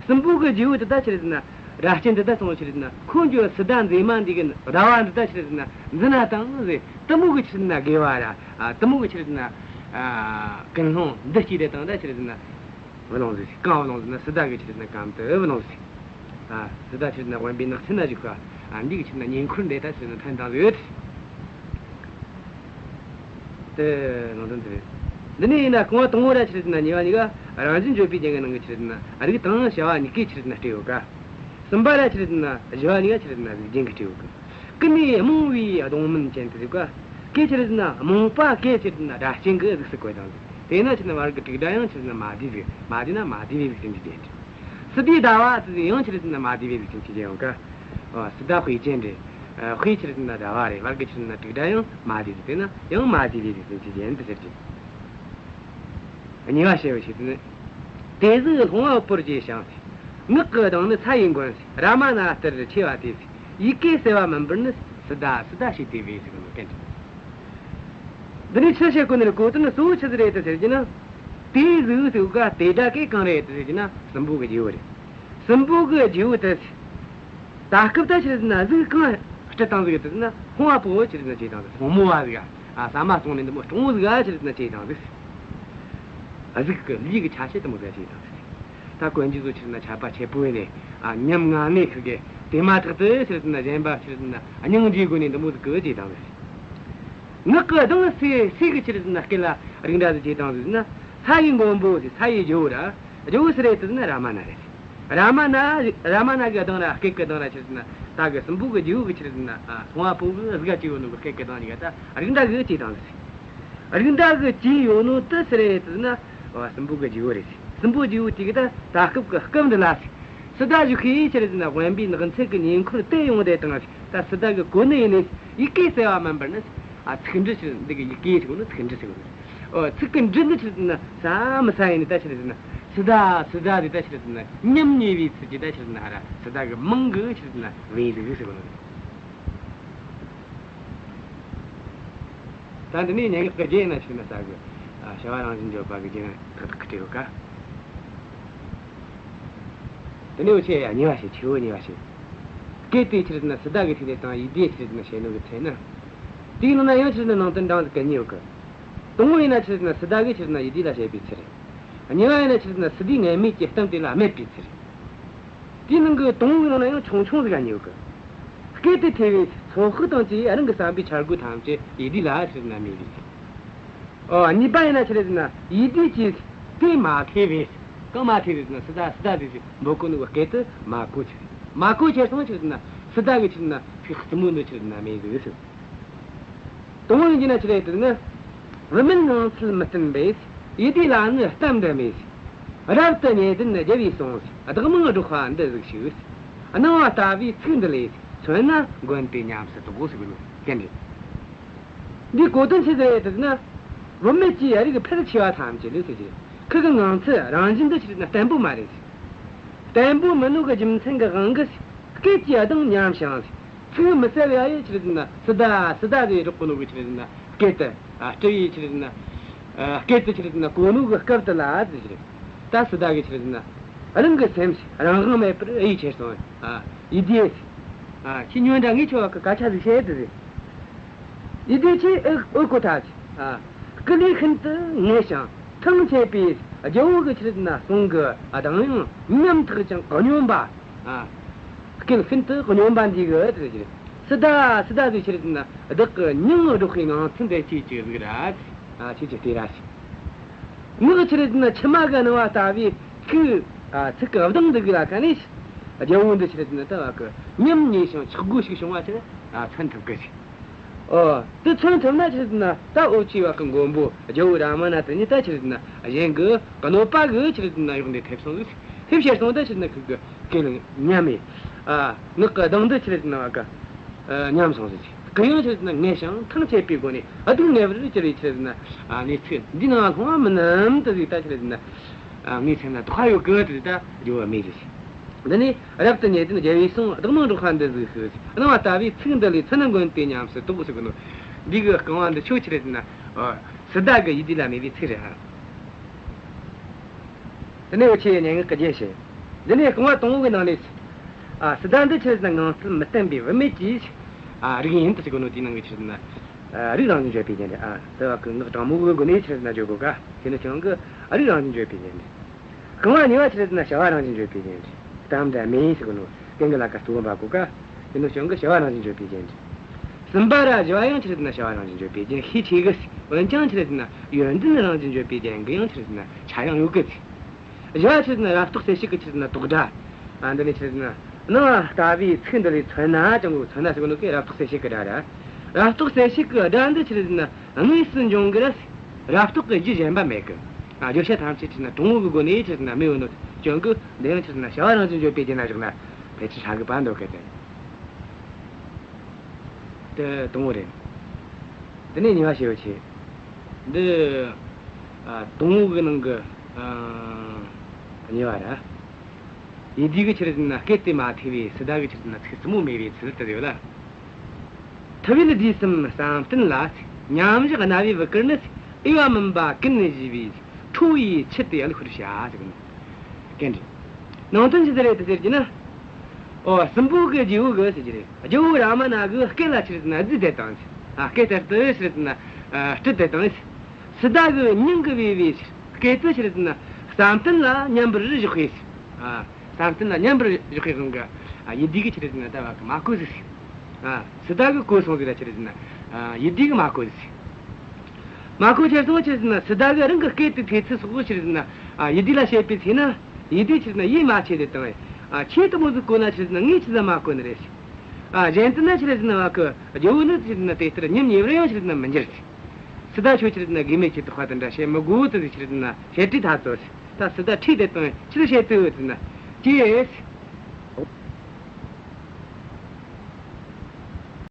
སྲིན་པོ་གི་རྗེ་བོ་དེ་ད་ཆི་རེད་ཟེར་ན། སྒྲ་གཅན་དེ་ད་སོང་ཆི་རེད་ཟེར་ན། ཁོ་འགྱོ་སི་ཏཱ་མཛེས་མ་འདི་གི་ཟླ་བ་འདི་ད་ཆི་རེད་ཟེར་ན། འཛིན་ན་དང་ཟེར། དེ་མོ་གི་ཆི་རེད་ཟེར་ན་དགེ་བ་ར། ཨ། དེ་མོ་གི་ཆི་རེད་ཟེར་ན། ཨ། ཀུན་སློང་འདི་སྐྱེས་དེ་དང་ད་ཆི་རེད་ཟེར་ན། བུ་ལོན་ཟིག། གང་བུ་ལོན་ཟེར་ན་སི་ཏཱ་གི་ཆི་རེད་ཟེར་ན་གམ་དུ་བུ་ལོན་ཟིག། ཨ། སི་ཏཱ་ཆི་རེད་ཟེར་ན་དབེན་པའི་ནགས་ཚལ་ན་བཞུགས་པ། ཨ། འདི་གི་ཆི་རེད་ཟེར་ན་ཉེ་འཁོར་འདི་ད་ཆི་རེད་ཟེར་ན་ཐོན་བཏང་ཡོད། དེ་ནང་དོན་དེ་རེད། འདི་ནས་ཡིན་ན་རྐང་བ་དང་པོ་ར་ཆི་རེད་ཟེར་ན་གཉིས་པ་གཉིས་ཀ་རང་བཞིན་བརྗོད་པའི་རྒྱན་གྱི་ནང་གི་ཆི་རེད་ཟེར་ན་རིགས་དང་བྱ་བ་གཉིས་ཀས་ཆི་རེད་ཟེར་ན་སྤྲས་ཡོད་ཀ། གསུམ་པ་ར་ཆི་རེད་ཟེར་ན་བཞི་བ་གཉིས་ཀ་ཆི་རེད་ཟེར་ན་གཟུགས་ཅན་གྱིས་སྤྲས་ཡོད་ཀ། ཀུན་ནས་རྨོངས་པའི་གདོང་མུན་ཅན་དུ་གཟིགས་པ། སྐད་ཆི་རེད་ཟེར་ན་རྨོངས་པ་སྐད་ཆི་རེད་ཟེར་ན་སྒྲ་གཅན་གྱི་གཟུགས་སུ་བཀོད་བཏང་ཟིག། དེས་ན་ཆི་རེད་ཟེར་ན་བར་གྱི་དྲུག་སྒྲ་ཡང་ཆི་རེད་ཟེར་ན་མ་བསྡུས་ཟིག། མ་བསྡུས་ན་མ་བསྡུས་པའི་གཟུགས་ཅན་གྱི་རྒྱན་རེད། སི་ཏཱའི་ཟླ་བ་དེ་ཡང་ཆི་རེད་ཟེར་ན་མ་བསྡུས་པའི་གཟུགས་ཅན་གྱི་རྒྱན་ཡོང་ཀ། ཨོ། སི་ཏཱ་དཔེ་ཅན་རེད། ཨ། དཔེ་ཆི་རེད་ཟེར་ན་ཟླ་བ་རེད། བར་གྱི་ཆི་རེད་ཟེར་ན་དྲུག་སྒྲ་ཡང་མ་བསྡུས་ཟིག། དེས་ན་ཡང་མ་བསྡུས་པའི་གཟུགས་ཅན་གྱི་རྒྱན་དུ་ཟེར་གི། གཉིས་པ་ཞེས་པ་ཞིག་ཏུ་ནི། དེ་གཟུགས་ལྷུང་བ་པོར་བྱས་ཤིང་། ངག་གི་གདངས་ནི་ས་ཡི་མགོན། རཱ་མ་ན་ལྟར་ཆེ་བ་དེས། ཡི་གེ་གསལ་བ་མིན་པར་ནི། སི་ཏཱ་སི་ཏཱ་ཞེས་དེ་བས་ཟེར་གོ་ནོ་སྐད་འདི། འདི་ནི་ཆི་ཟེར་གོ་ནི་རེད། གོ་དོན་གཙོ་བོ་ཆི་ཟིག་རེད་དེ་ཟེར་གྱི་ན། དེ་གཟུགས་ཟེར་ག་དེ་སྒྲ་གི་གང་རེད་དེ་ཟེར་གྱི་ན་སྲིན་པོ་གི་རྗེ་བོ་རེད། སྲིན་པོ་གི་རྗེ་བོ་དེ། ད་སྐབས་ད་ཆི་ཟེར་ན་གཟུགས་གང་སྤྲུལ་བཏང་ཟིག་ཟེར་ན་ལྷུང་བ་པོ་ཆི་ཟེར་ན་བྱས་བཏང་ཟིག། ལྷུང་མོ་བ་ཟིག། ཨ། ཟ་མ་བཙོང་ནས་འདི་མོ་སྤྲང་བོ་ཟིག་ཆི་ཟེར་ན་བྱས་བཏང་ཟིག། གཟུགས་ཀྱི་ལུས་ཀྱི་ཆ་བྱད་དེ་མོ་ཟིག་བྱས་བཏང་ཟིག། ད་གོན་རྒྱུ་ཚོ་ཆི་ཟེར་ན་ཆད་པ་ཆད་པོ་ནས། ཨ། ཉམ་ང་ནས་ཁུར་གི་དེ་མ་ཐག་ཏུ་ཆི་ཟེར་ན་གཞན་པ་ཆི་ཟེར་ན་སྙིང་རྗེའི་སྒོ་ནས་འདི་མོ་ཟིག་གི་བྱས་བཏང་ཟིག། ངག་གི་གདངས་སུ་སུ་གི་ཆི་ཟེར་ན་སྐད་ལ་རིགས་འདྲ་ཟིག་བྱས་བཏང་ཟིག་ཟེར་ན། ས་ཡི་མགོན་པོ་ཟེར། ས་ཡི་རྗེ་བོ་ར། རྗེ་བོ་སུ་རེད་དེ་ཟེར་ན་རཱ་མ་ན་རེད། རཱ་མ་ན། རཱ་མ་ན་གི་གདངས་ར་སྐད་ཀྱི་གདངས་ར་ཆི་ཟེར་ན་ད་གི་སྲིན་པོ་གི་རྗེ་བོ་གི་ཆི་ཟེར་ན། ཨ། ལྷུང་བ་པོ་གི་གཟུགས་ཀ་བྱས་ཡོད་ནོ་གི་སྐད་ཀྱི་གདངས་གཉིས་ཀ་ད་རིགས་འདྲ་གི་བྱས་བཏང་ཟིག། རིགས་འདྲ་གི་བྱས་ཡོད་ནོ་དེ་སུ་རེད་དེ་ཟེར་ན། ཨ། སྲིན་པོ་གི་རྗེ་བོ་རེད། སྲིན་པོ་རྗེ་བོ་དེ་གི་ད་ད་སྐབས་ཀྱི་སྐབས་འདི་ལ་སི་ཏཱ་བཞུགས་ཤིང་ཆི་ཟེར་ན་དབེན་པའི་ནགས་ཚལ་གྱི་ཉེ་འཁོར་དེ་ཡོང་དེ་དང་། ད་སི་ཏཱ་གི་གོ་ནི་ཡིན་ནི་ཡི་གེ་གསལ་བ་མིན་པར་ནི། ཨ། ཚིག་འབྲུ་ཆི་ཟེར་ན་འདི་གི་ཡི་གེ་ཟེར་གོ་ནི་ཚིག་འབྲུ་ཟེར་གོ་ནི། ཨོ། ཚིག་གི་འབྲུ་འདི་ཆི་ཟེར་ན་ས་མི་ས་ཡིན་ནི་ད་ཆི་ཟེར་ན་སི་ཏཱ་སི་ཏཱ་དེ་ད་ཆི་ཟེར་ན་ཉམས་ཉེས་པའི་ཚུལ་གྱིས་ད་ཆི་ཟེར་ན་ཧ་ར་སི་ཏཱ་གི་མིང་གི་ཆི་ཟེར་ན་བོས་ཟིག་ཟེར་གོ་ནི། ད་འདི་ནས་སྙན་ངག་གི་རྒྱན་ན་ཆི་ཟེར་ན་ས་གི། ཨ། བྱ་བ་རང་བཞིན་བརྗོད་པ་གི་རྒྱན་ཏག་ཏག་གི་སྤྲས་ཡོད་ཀ། དེ་ནས་འུ་ཆོས་གཉིས་པ་བཤད། ཆེ་བོ་གཉིས་པ་བཤད། སྐད་དེ་ཆི་ཟེར་ན་སི་ཏཱ་གི་ཐད་ནས་དང་ཡིད་བདེ་ཆི་ཟེར་ན་བཤད་ནོ་གི་ཚེ་ན། དེའི་ནང་ན་ཡང་ཆི་ཟེར་ན་ནང་དོན་འབྲིང་ཟིག་གི་གཉིས་ཡོད་གི། དང་པོ་ཡིན་ན་ཆི་ཟེར་ན་སི་ཏཱ་གིས་ཆི་ཟེར་ན་ཡིད་བདེ་ལ་བཤད་པའི་ཚུལ་རེད། གཉིས་པ་ཡིན་ན་ཆི་ཟེར་ན་སི་ཏཱའི་ངན་སྨོད་ཀྱི་གཏམ་དེ་ལ་སྨྲས་པའི་ཚུལ་རེད། དེའི་ནང་གི་དང་པོའི་ནང་ན་ཡང་ཆུང་ཆུང་ཟིག་ག་གཉིས་ཡོད་གི། སྐད་དེ་ཐོས་པས་ཚོད་དཔག་དང་བཅས་རང་གི་བསམ་པའི་འཆར་སྒོ་ཐམས་ཅད་ཡིད་བདེ་ལ་ཆི་ཟེར་ན་སྨྲས་པའི་ཚུལ། ཨོ། གཉིས་པ་ཡིན་ན་ཆི་ཟེར་ན་ཡིད་བདེ་གིས་དེ་མ་ཐོས་པས། ཡང་མ་ཐེ་རེད་ན་སི་ཏཱ་སི་ཏཱ་ཟེར་ཞིག་འབོད་གོ་ནོ་གི་སྐད་དེ་མ་གོ་ཆི། མ་གོ་ཆེ་སོང་ཆི་རེད་ན་སི་ཏཱ་གི་ཆི་རེད་ན་ཚིག་རྩུབ་མོ་འདི་ཆི་རེད་ན་མེད་ཟིག་ཟེར། དང་པོ་ཡིན་གྱི་ན་ཆི་རེད་ཟེར་ན། བུད་མེད་ངང་ཚུལ་མི་བརྟན་པས། ཡིད་བདེ་ལ་ནི་གཏམ་འདི་སྨྲས། རབ་ཏུ་ཉེ་ལྡན་རྒྱལ་བའི་གསུང་། བདག་མིང་སྒྲོག་པ་འདི་གཟིགས་ཤིག། སྣང་བ་ལྟ་བུའི་ཚིག་འདི་ལས། མཚོན་ན་མགོན་དེ་ཉམས་སུ་དོགས་ཟེར་གི་ནོ་གན་རེད། འདིའི་གོ་དོན་ཆི་ཟིག་རེད་ཟེར་ན། བུད་མེད་ཀྱི་རིགས་ཕལ་ཆེ་བ་ཐམས་ཅད་ལས་ཟེར་གི། ཁོ་གི་ངང་ཚུལ་རང་བཞིན་འདི་ཆི་རེད་ན་བརྟན་པོ་མ་རེད། བརྟན་པོ་མིན་ནོ་གི་རྒྱུ་མཚན་གི་དབང་གིས། སྐད་ཀྱི་གདངས་ཉམས་ཤིང་། ཚིག་མི་གསལ་བ་ཡི་ཆི་རེད་ན་སི་ཏཱ་སི་ཏཱ་ཟེར་སྒྲོག་གོ་ནོ་གི་ཆི་རེད་ན་སྐད་དེ། ཨ། སྤྲུལ་བའི་ཆི་རེད་ན། ཨ། སྐད་དེ་ཆི་རེད་ན་གོ་ནོ་གི་སྐབས་དེ་ལ་ཟེར་གི། ད་སི་ཏཱ་གི་ཆི་རེད་ན་རང་གི་སེམས་རང་དབང་མེད་པར་ཡིད་ཆེས་སོང་། ཨ། ཡིད་བདེ། ཨ། ཁྱོས་ཉོན་དྲ། ངས་ཁྱོད་བ་གི་སྐད་ཆ་ཟིག་བཤད་དེ་ཟེར། ཡིད་བདེ་ཁྱོས་ཨེ་ཨོ་གོ་ཐལ། ཨ། སྐུ་ལུས་ཤིན་ཏུ་ངལ་ཞིང་ཐང་ཆད་པའི་རྒྱལ་པོ་གི་ཆི་རེད་ན་གསུང་གི་གདངས་དབྱངས་ཉམ་ཐག་ཅིང་སྙོམས་པ། ཨ། སྐད་ཤིན་ཏུ་སྙོམས་པ་འདི་གི་ཟེར་གི། སི་ཏཱ་སི་ཏཱ་ཟེར་ཆི་རེད་ན་བདག་གི་མིང་སྒྲོག་པའི་ངང་ཚུལ་འདི་ཁྱོས་ཅི་གཟིགས་ར། ཨ། ཁྱོས་ཅི་བལྟས་ར་ཟེར། ངག་ཆི་རེད་ན་མཆི་མ་གི་སྣང་བ་ལྟ་བུའི་ཚིག། ཨ། ཚིག་གི་གདངས་འདི་གི་ལ་ཁ་ནས། རྒྱལ་པོ་འདི་ཆི་རེད་ན་ད་བ་གི་ཉམ་ཉེས་ཤིང་ཆག་སྒོ་ཞིག་བྱུང་བ་ཆི་རེད། ཨ། མཚོན་ཐུབ་གི་ཟེར། ཨོ། དེ་མཚོན་ཐུབ་ན་ཆི་རེད་ན་ད་འུ་ཆོའི་བ་གི་མགོན་པོ་རྒྱལ་པོ་རཱ་མ་ན་དེ་ཉིད་ད་ཆི་རེད་ན་གཞན་གི་གནོད་པ་གི་ཆི་རེད་ན་གཡོག་འདི་ཐེབས་སོང་ཟིག། ཐེབས་ཤེར་སོང་། ད་ཆི་རེད་ན་ཁོ་གི་སྐད་ཉམས་ཡེ། ཨ། ངག་གི་གདངས་འདི་ཆི་རེད་ན་བ་གི། ཨ། ཉམས་སོང་ཟིག། སྐུ་ཡང་ཆི་རེད་ན་ངལ་ཞིང་ཐང་ཆད་པའི་སྒོ་ནས་སྡུག་བསྔལ་བར་གྱུར་བའི་ཆི་རེད་ན། ཨ། གནས་ཚུལ་འདི་ནང་ལྷུང་བ་མིན་ནམ་དེ་ཟིག། ད་ཆི་རེད་ན། ཨ། ངའི་སེམས་ན་དོགས་པ་ཡོད་གི་དེ་ཟིག། ད་འགྱོ་བ་མེད་ཟིག། འདི་ནས་རབ་ཏུ་ཉེ་ལྡན་རྒྱལ་པོའི་གསུང་། བདག་མིང་སྒྲོག་པ་འདི་གཟིགས་ཤིག། སྣང་བ་ལྟ་བུའི་ཚིག་འདི་ལས། མཚོན་ན་མགོན་དེ་ཉམས་སུ་དོགས་ཟེར་གི་ནོ། འདི་གི་རྐང་བ་འདི་ཆོ་ཆི་རེད་ན། ཨ། སི་ཏཱ་གི་ཡིད་བདེ་ལ་སྨྲས་པའི་ཚིག་རེད་ཧ། དེ་ནས་འུ་ཆོས་སྙན་ངག་གི་རྒྱན་བཤད། འདི་ནས་རྐང་བ་དང་པོ་གི་ནང་ནས། ཨ། སི་ཏཱ་འདི་ཆི་རེད་ན་ངང་ཚུལ་མི་བརྟན་པའི་བུད་མེད་ཀྱི། ཨ། རིགས་ཡིན་དུ་ཟེར་གོ་ནོ་དེའི་ནང་གི་ཆི་རེད་ན། ཨ། རིགས་རང་བཞིན་བརྗོད་པའི་རྒྱན་རེད། ཨ། དེ་བ་གི་ངག་དྲང་མོ་གི་སྒོ་ནས་ཆི་རེད་ན་བརྗོད་གོ་ག། དེ་ནི་ཀྱང་གི་རིགས་རང་བཞིན་བརྗོད་པའི་རྒྱན་རེད། རྐང་བ་གཉིས་པ་ཆི་རེད་ན་བྱ་བ་རང་བཞིན་བརྗོད་པའི་རྒྱན་རེད། གཏམ་འདྲ་མིན་ཟེར་གོ་ནོ། གན་གི་ལ་ཀ་སྟོན་པ་གོ་ག། དེ་ནི་ཀྱང་གི་བྱ་བ་རང་བཞིན་བརྗོད་པའི་རྒྱན་རེད། གསུམ་པ་ར་བཞི་བ་ཡང་ཆི་རེད་ན་བྱ་བ་རང་བཞིན་བརྗོད་པའི་རྒྱན་ཤས་ཆེ་གི། འོན་ཀྱང་ཆི་རེད་ན་ཡོན་ཏན་རང་བཞིན་བརྗོད་པའི་རྒྱན་གི་ཡང་ཆི་རེད་ན་ཆ་ཡང་ཡོད་གི། བཞི་བ་ཆི་རེད་ན་རབ་རྟོག་གསལ་བྱེད་ཀྱི་ཆི་རེད་ན་དོགས་སྒྲ། ཨ། འདི་ནི་ཆི་རེད་ན། སྣང་བ་ལྟ་བུའི་ཚིག་འདི་ལས། མཚོན་ན་ཅང་གོ། མཚོན་ན་ཟེར་གོ་ནོ་གི་རབ་རྟོག་གསལ་བྱེད་ཀྱི་སྒྲ་ར། རབ་རྟོག་གསལ་བྱེད་ཀྱི་སྒྲ་འདི་ཆི་རེད་ན་དངོས་སུ་འབྱུང་གི་ར། རབ་རྟོག་གི་རྒྱུ་གཞན་པ་མེད་གི། ཨ། བརྗོད་བྱ་ཐམས་ཅད་ཆི་རེད་ན་དྲང་པོ་གི་སྒོ་ནས་ཆི་རེད་ན་སྨྲས་ཡོད་ནོ་ཀྱང་གི། འདི་ཡང་ཆི་རེད་ན་བྱ་བ་རང་བཞིན་བརྗོད་པའི་རྒྱན་ན་བཞག་ན་ཕལ་ཆེར་ཧྲ་གི་པ་འདོད་གི་དེ། དེ་དང་པོ་རེད། དེ་ནས་གཉིས་པ་ཞེས་པ་ཆེ། འདི། ཨ། དང་པོ་གི་ནང་གི། ཨ། གཉིས་པ་ར། ཡིད་བདེ་གི་ཆི་རེད་ན་སྐད་དེ་མ་ཐོས་པས། སི་ཏཱ་གི་ཆི་རེད་ན་ཚིག་རྩུབ་མོ་སྨྲས་པའི་ཚུལ་དེ་ཡོད་ལ། ཐུབ་པའི་ལུས་འདི་གསུམ་བསམ་གཏན་ལ། མཉམ་བཞག་རྣ་བའི་བུ་གར་ནི། འོས་པ་མིན་པ་ཀུན་བཞི་པའི། ཁྲོ་བོའི་མཆུ་དེ་བླུག་པར་བྱ། ཟེར་གི་ནོ། གན་རེད། ནང་དོན་ཆི་ཟིག་རེད་དེ་ཟེར་གྱི་ན། ཨོ། སྲིན་པོ་གི་རྗེ་བོ་གི་ཟེར་གྱི་རེད། རྒྱལ་པོ་རཱ་མ་ན་གི་སྐད་ལ་ཆི་རེད་ན་བརྫུས་ཏེ་བཏང་ཟེར། ཨ། སྐད་ལྟར་དུ་ཆི་རེད་ན། ཨ། སྤྲུལ་ཏེ་བཏང་ཟེར། སི་ཏཱ་གི་མྱིང་གི་བོས་པའི་སྐད་དེ་ཆི་རེད་ན་བསམ་གཏན་ལ་མཉམ་པར་བཞག་པས་ཟེར། ཨ། བསམ་གཏན་ལ་མཉམ་པར་བཞག་པའི་དབང་གིས། ཨ། ཡིད་བདེ་གིས་ཆི་རེད་ན་ད་བ་གི་མ་གོ་ཟིག་ཟེར། ཨ། སི་ཏཱ་གིས་གོ་སོང་ཟིག་ར་ཆི་རེད་ན། ཨ། ཡིད་བདེ་གིས་མ་གོ་ཟིག་ཟེར། མ་གོ་ཆེ་སོང་ཆི་རེད་ན་སི་ཏཱ་གིས་རང་གི་སྐད་དེ་ཐོས་ཚུལ་སོགས་ཆི་རེད་ན། ཨ། ཡིད་བདེ་ལ་བཤད་པའི་ཚེ་ན། ཡིད་བདེ་ཆི་རེད་ན་ཡིད་མ་ཆེས་ཏེ་བཏང་བས། ཨ། ཁྱོས་དེ་མོ་ཟིག་གོ་ན་ཆི་རེད་ན་ངས་ཆི་ཟིག་མ་གོ་ནི་རེད་ཟེར། ཨ། གཞན་དུ་ན་ཆི་རེད་ན་བ་གི་རྒྱལ་པོ་ནི་ཆི་རེད་ན་དེ་ལྟར་ཉམ་ཉེས་པར་ཡང་ཆི་རེད་ན་མི་འགྱུར་ཟེར། སི་ཏཱ་ཁྱོད་ཆི་རེད་ན་དགོས་མེད་ཀྱི་དོགས་པ་དེ་འདྲ་བྱེད་མི་དགོས་ཟེར། ཆི་རེད་ན་བཤད་ཁྲིད་ཐག་བཅད་ཟེར། ད་སི་ཏཱ་ཁྲིད་དེ་བཏང་བས། ཆི་ཟིག་བཤད་དུ་ཟེར་ན། ཀྱེ།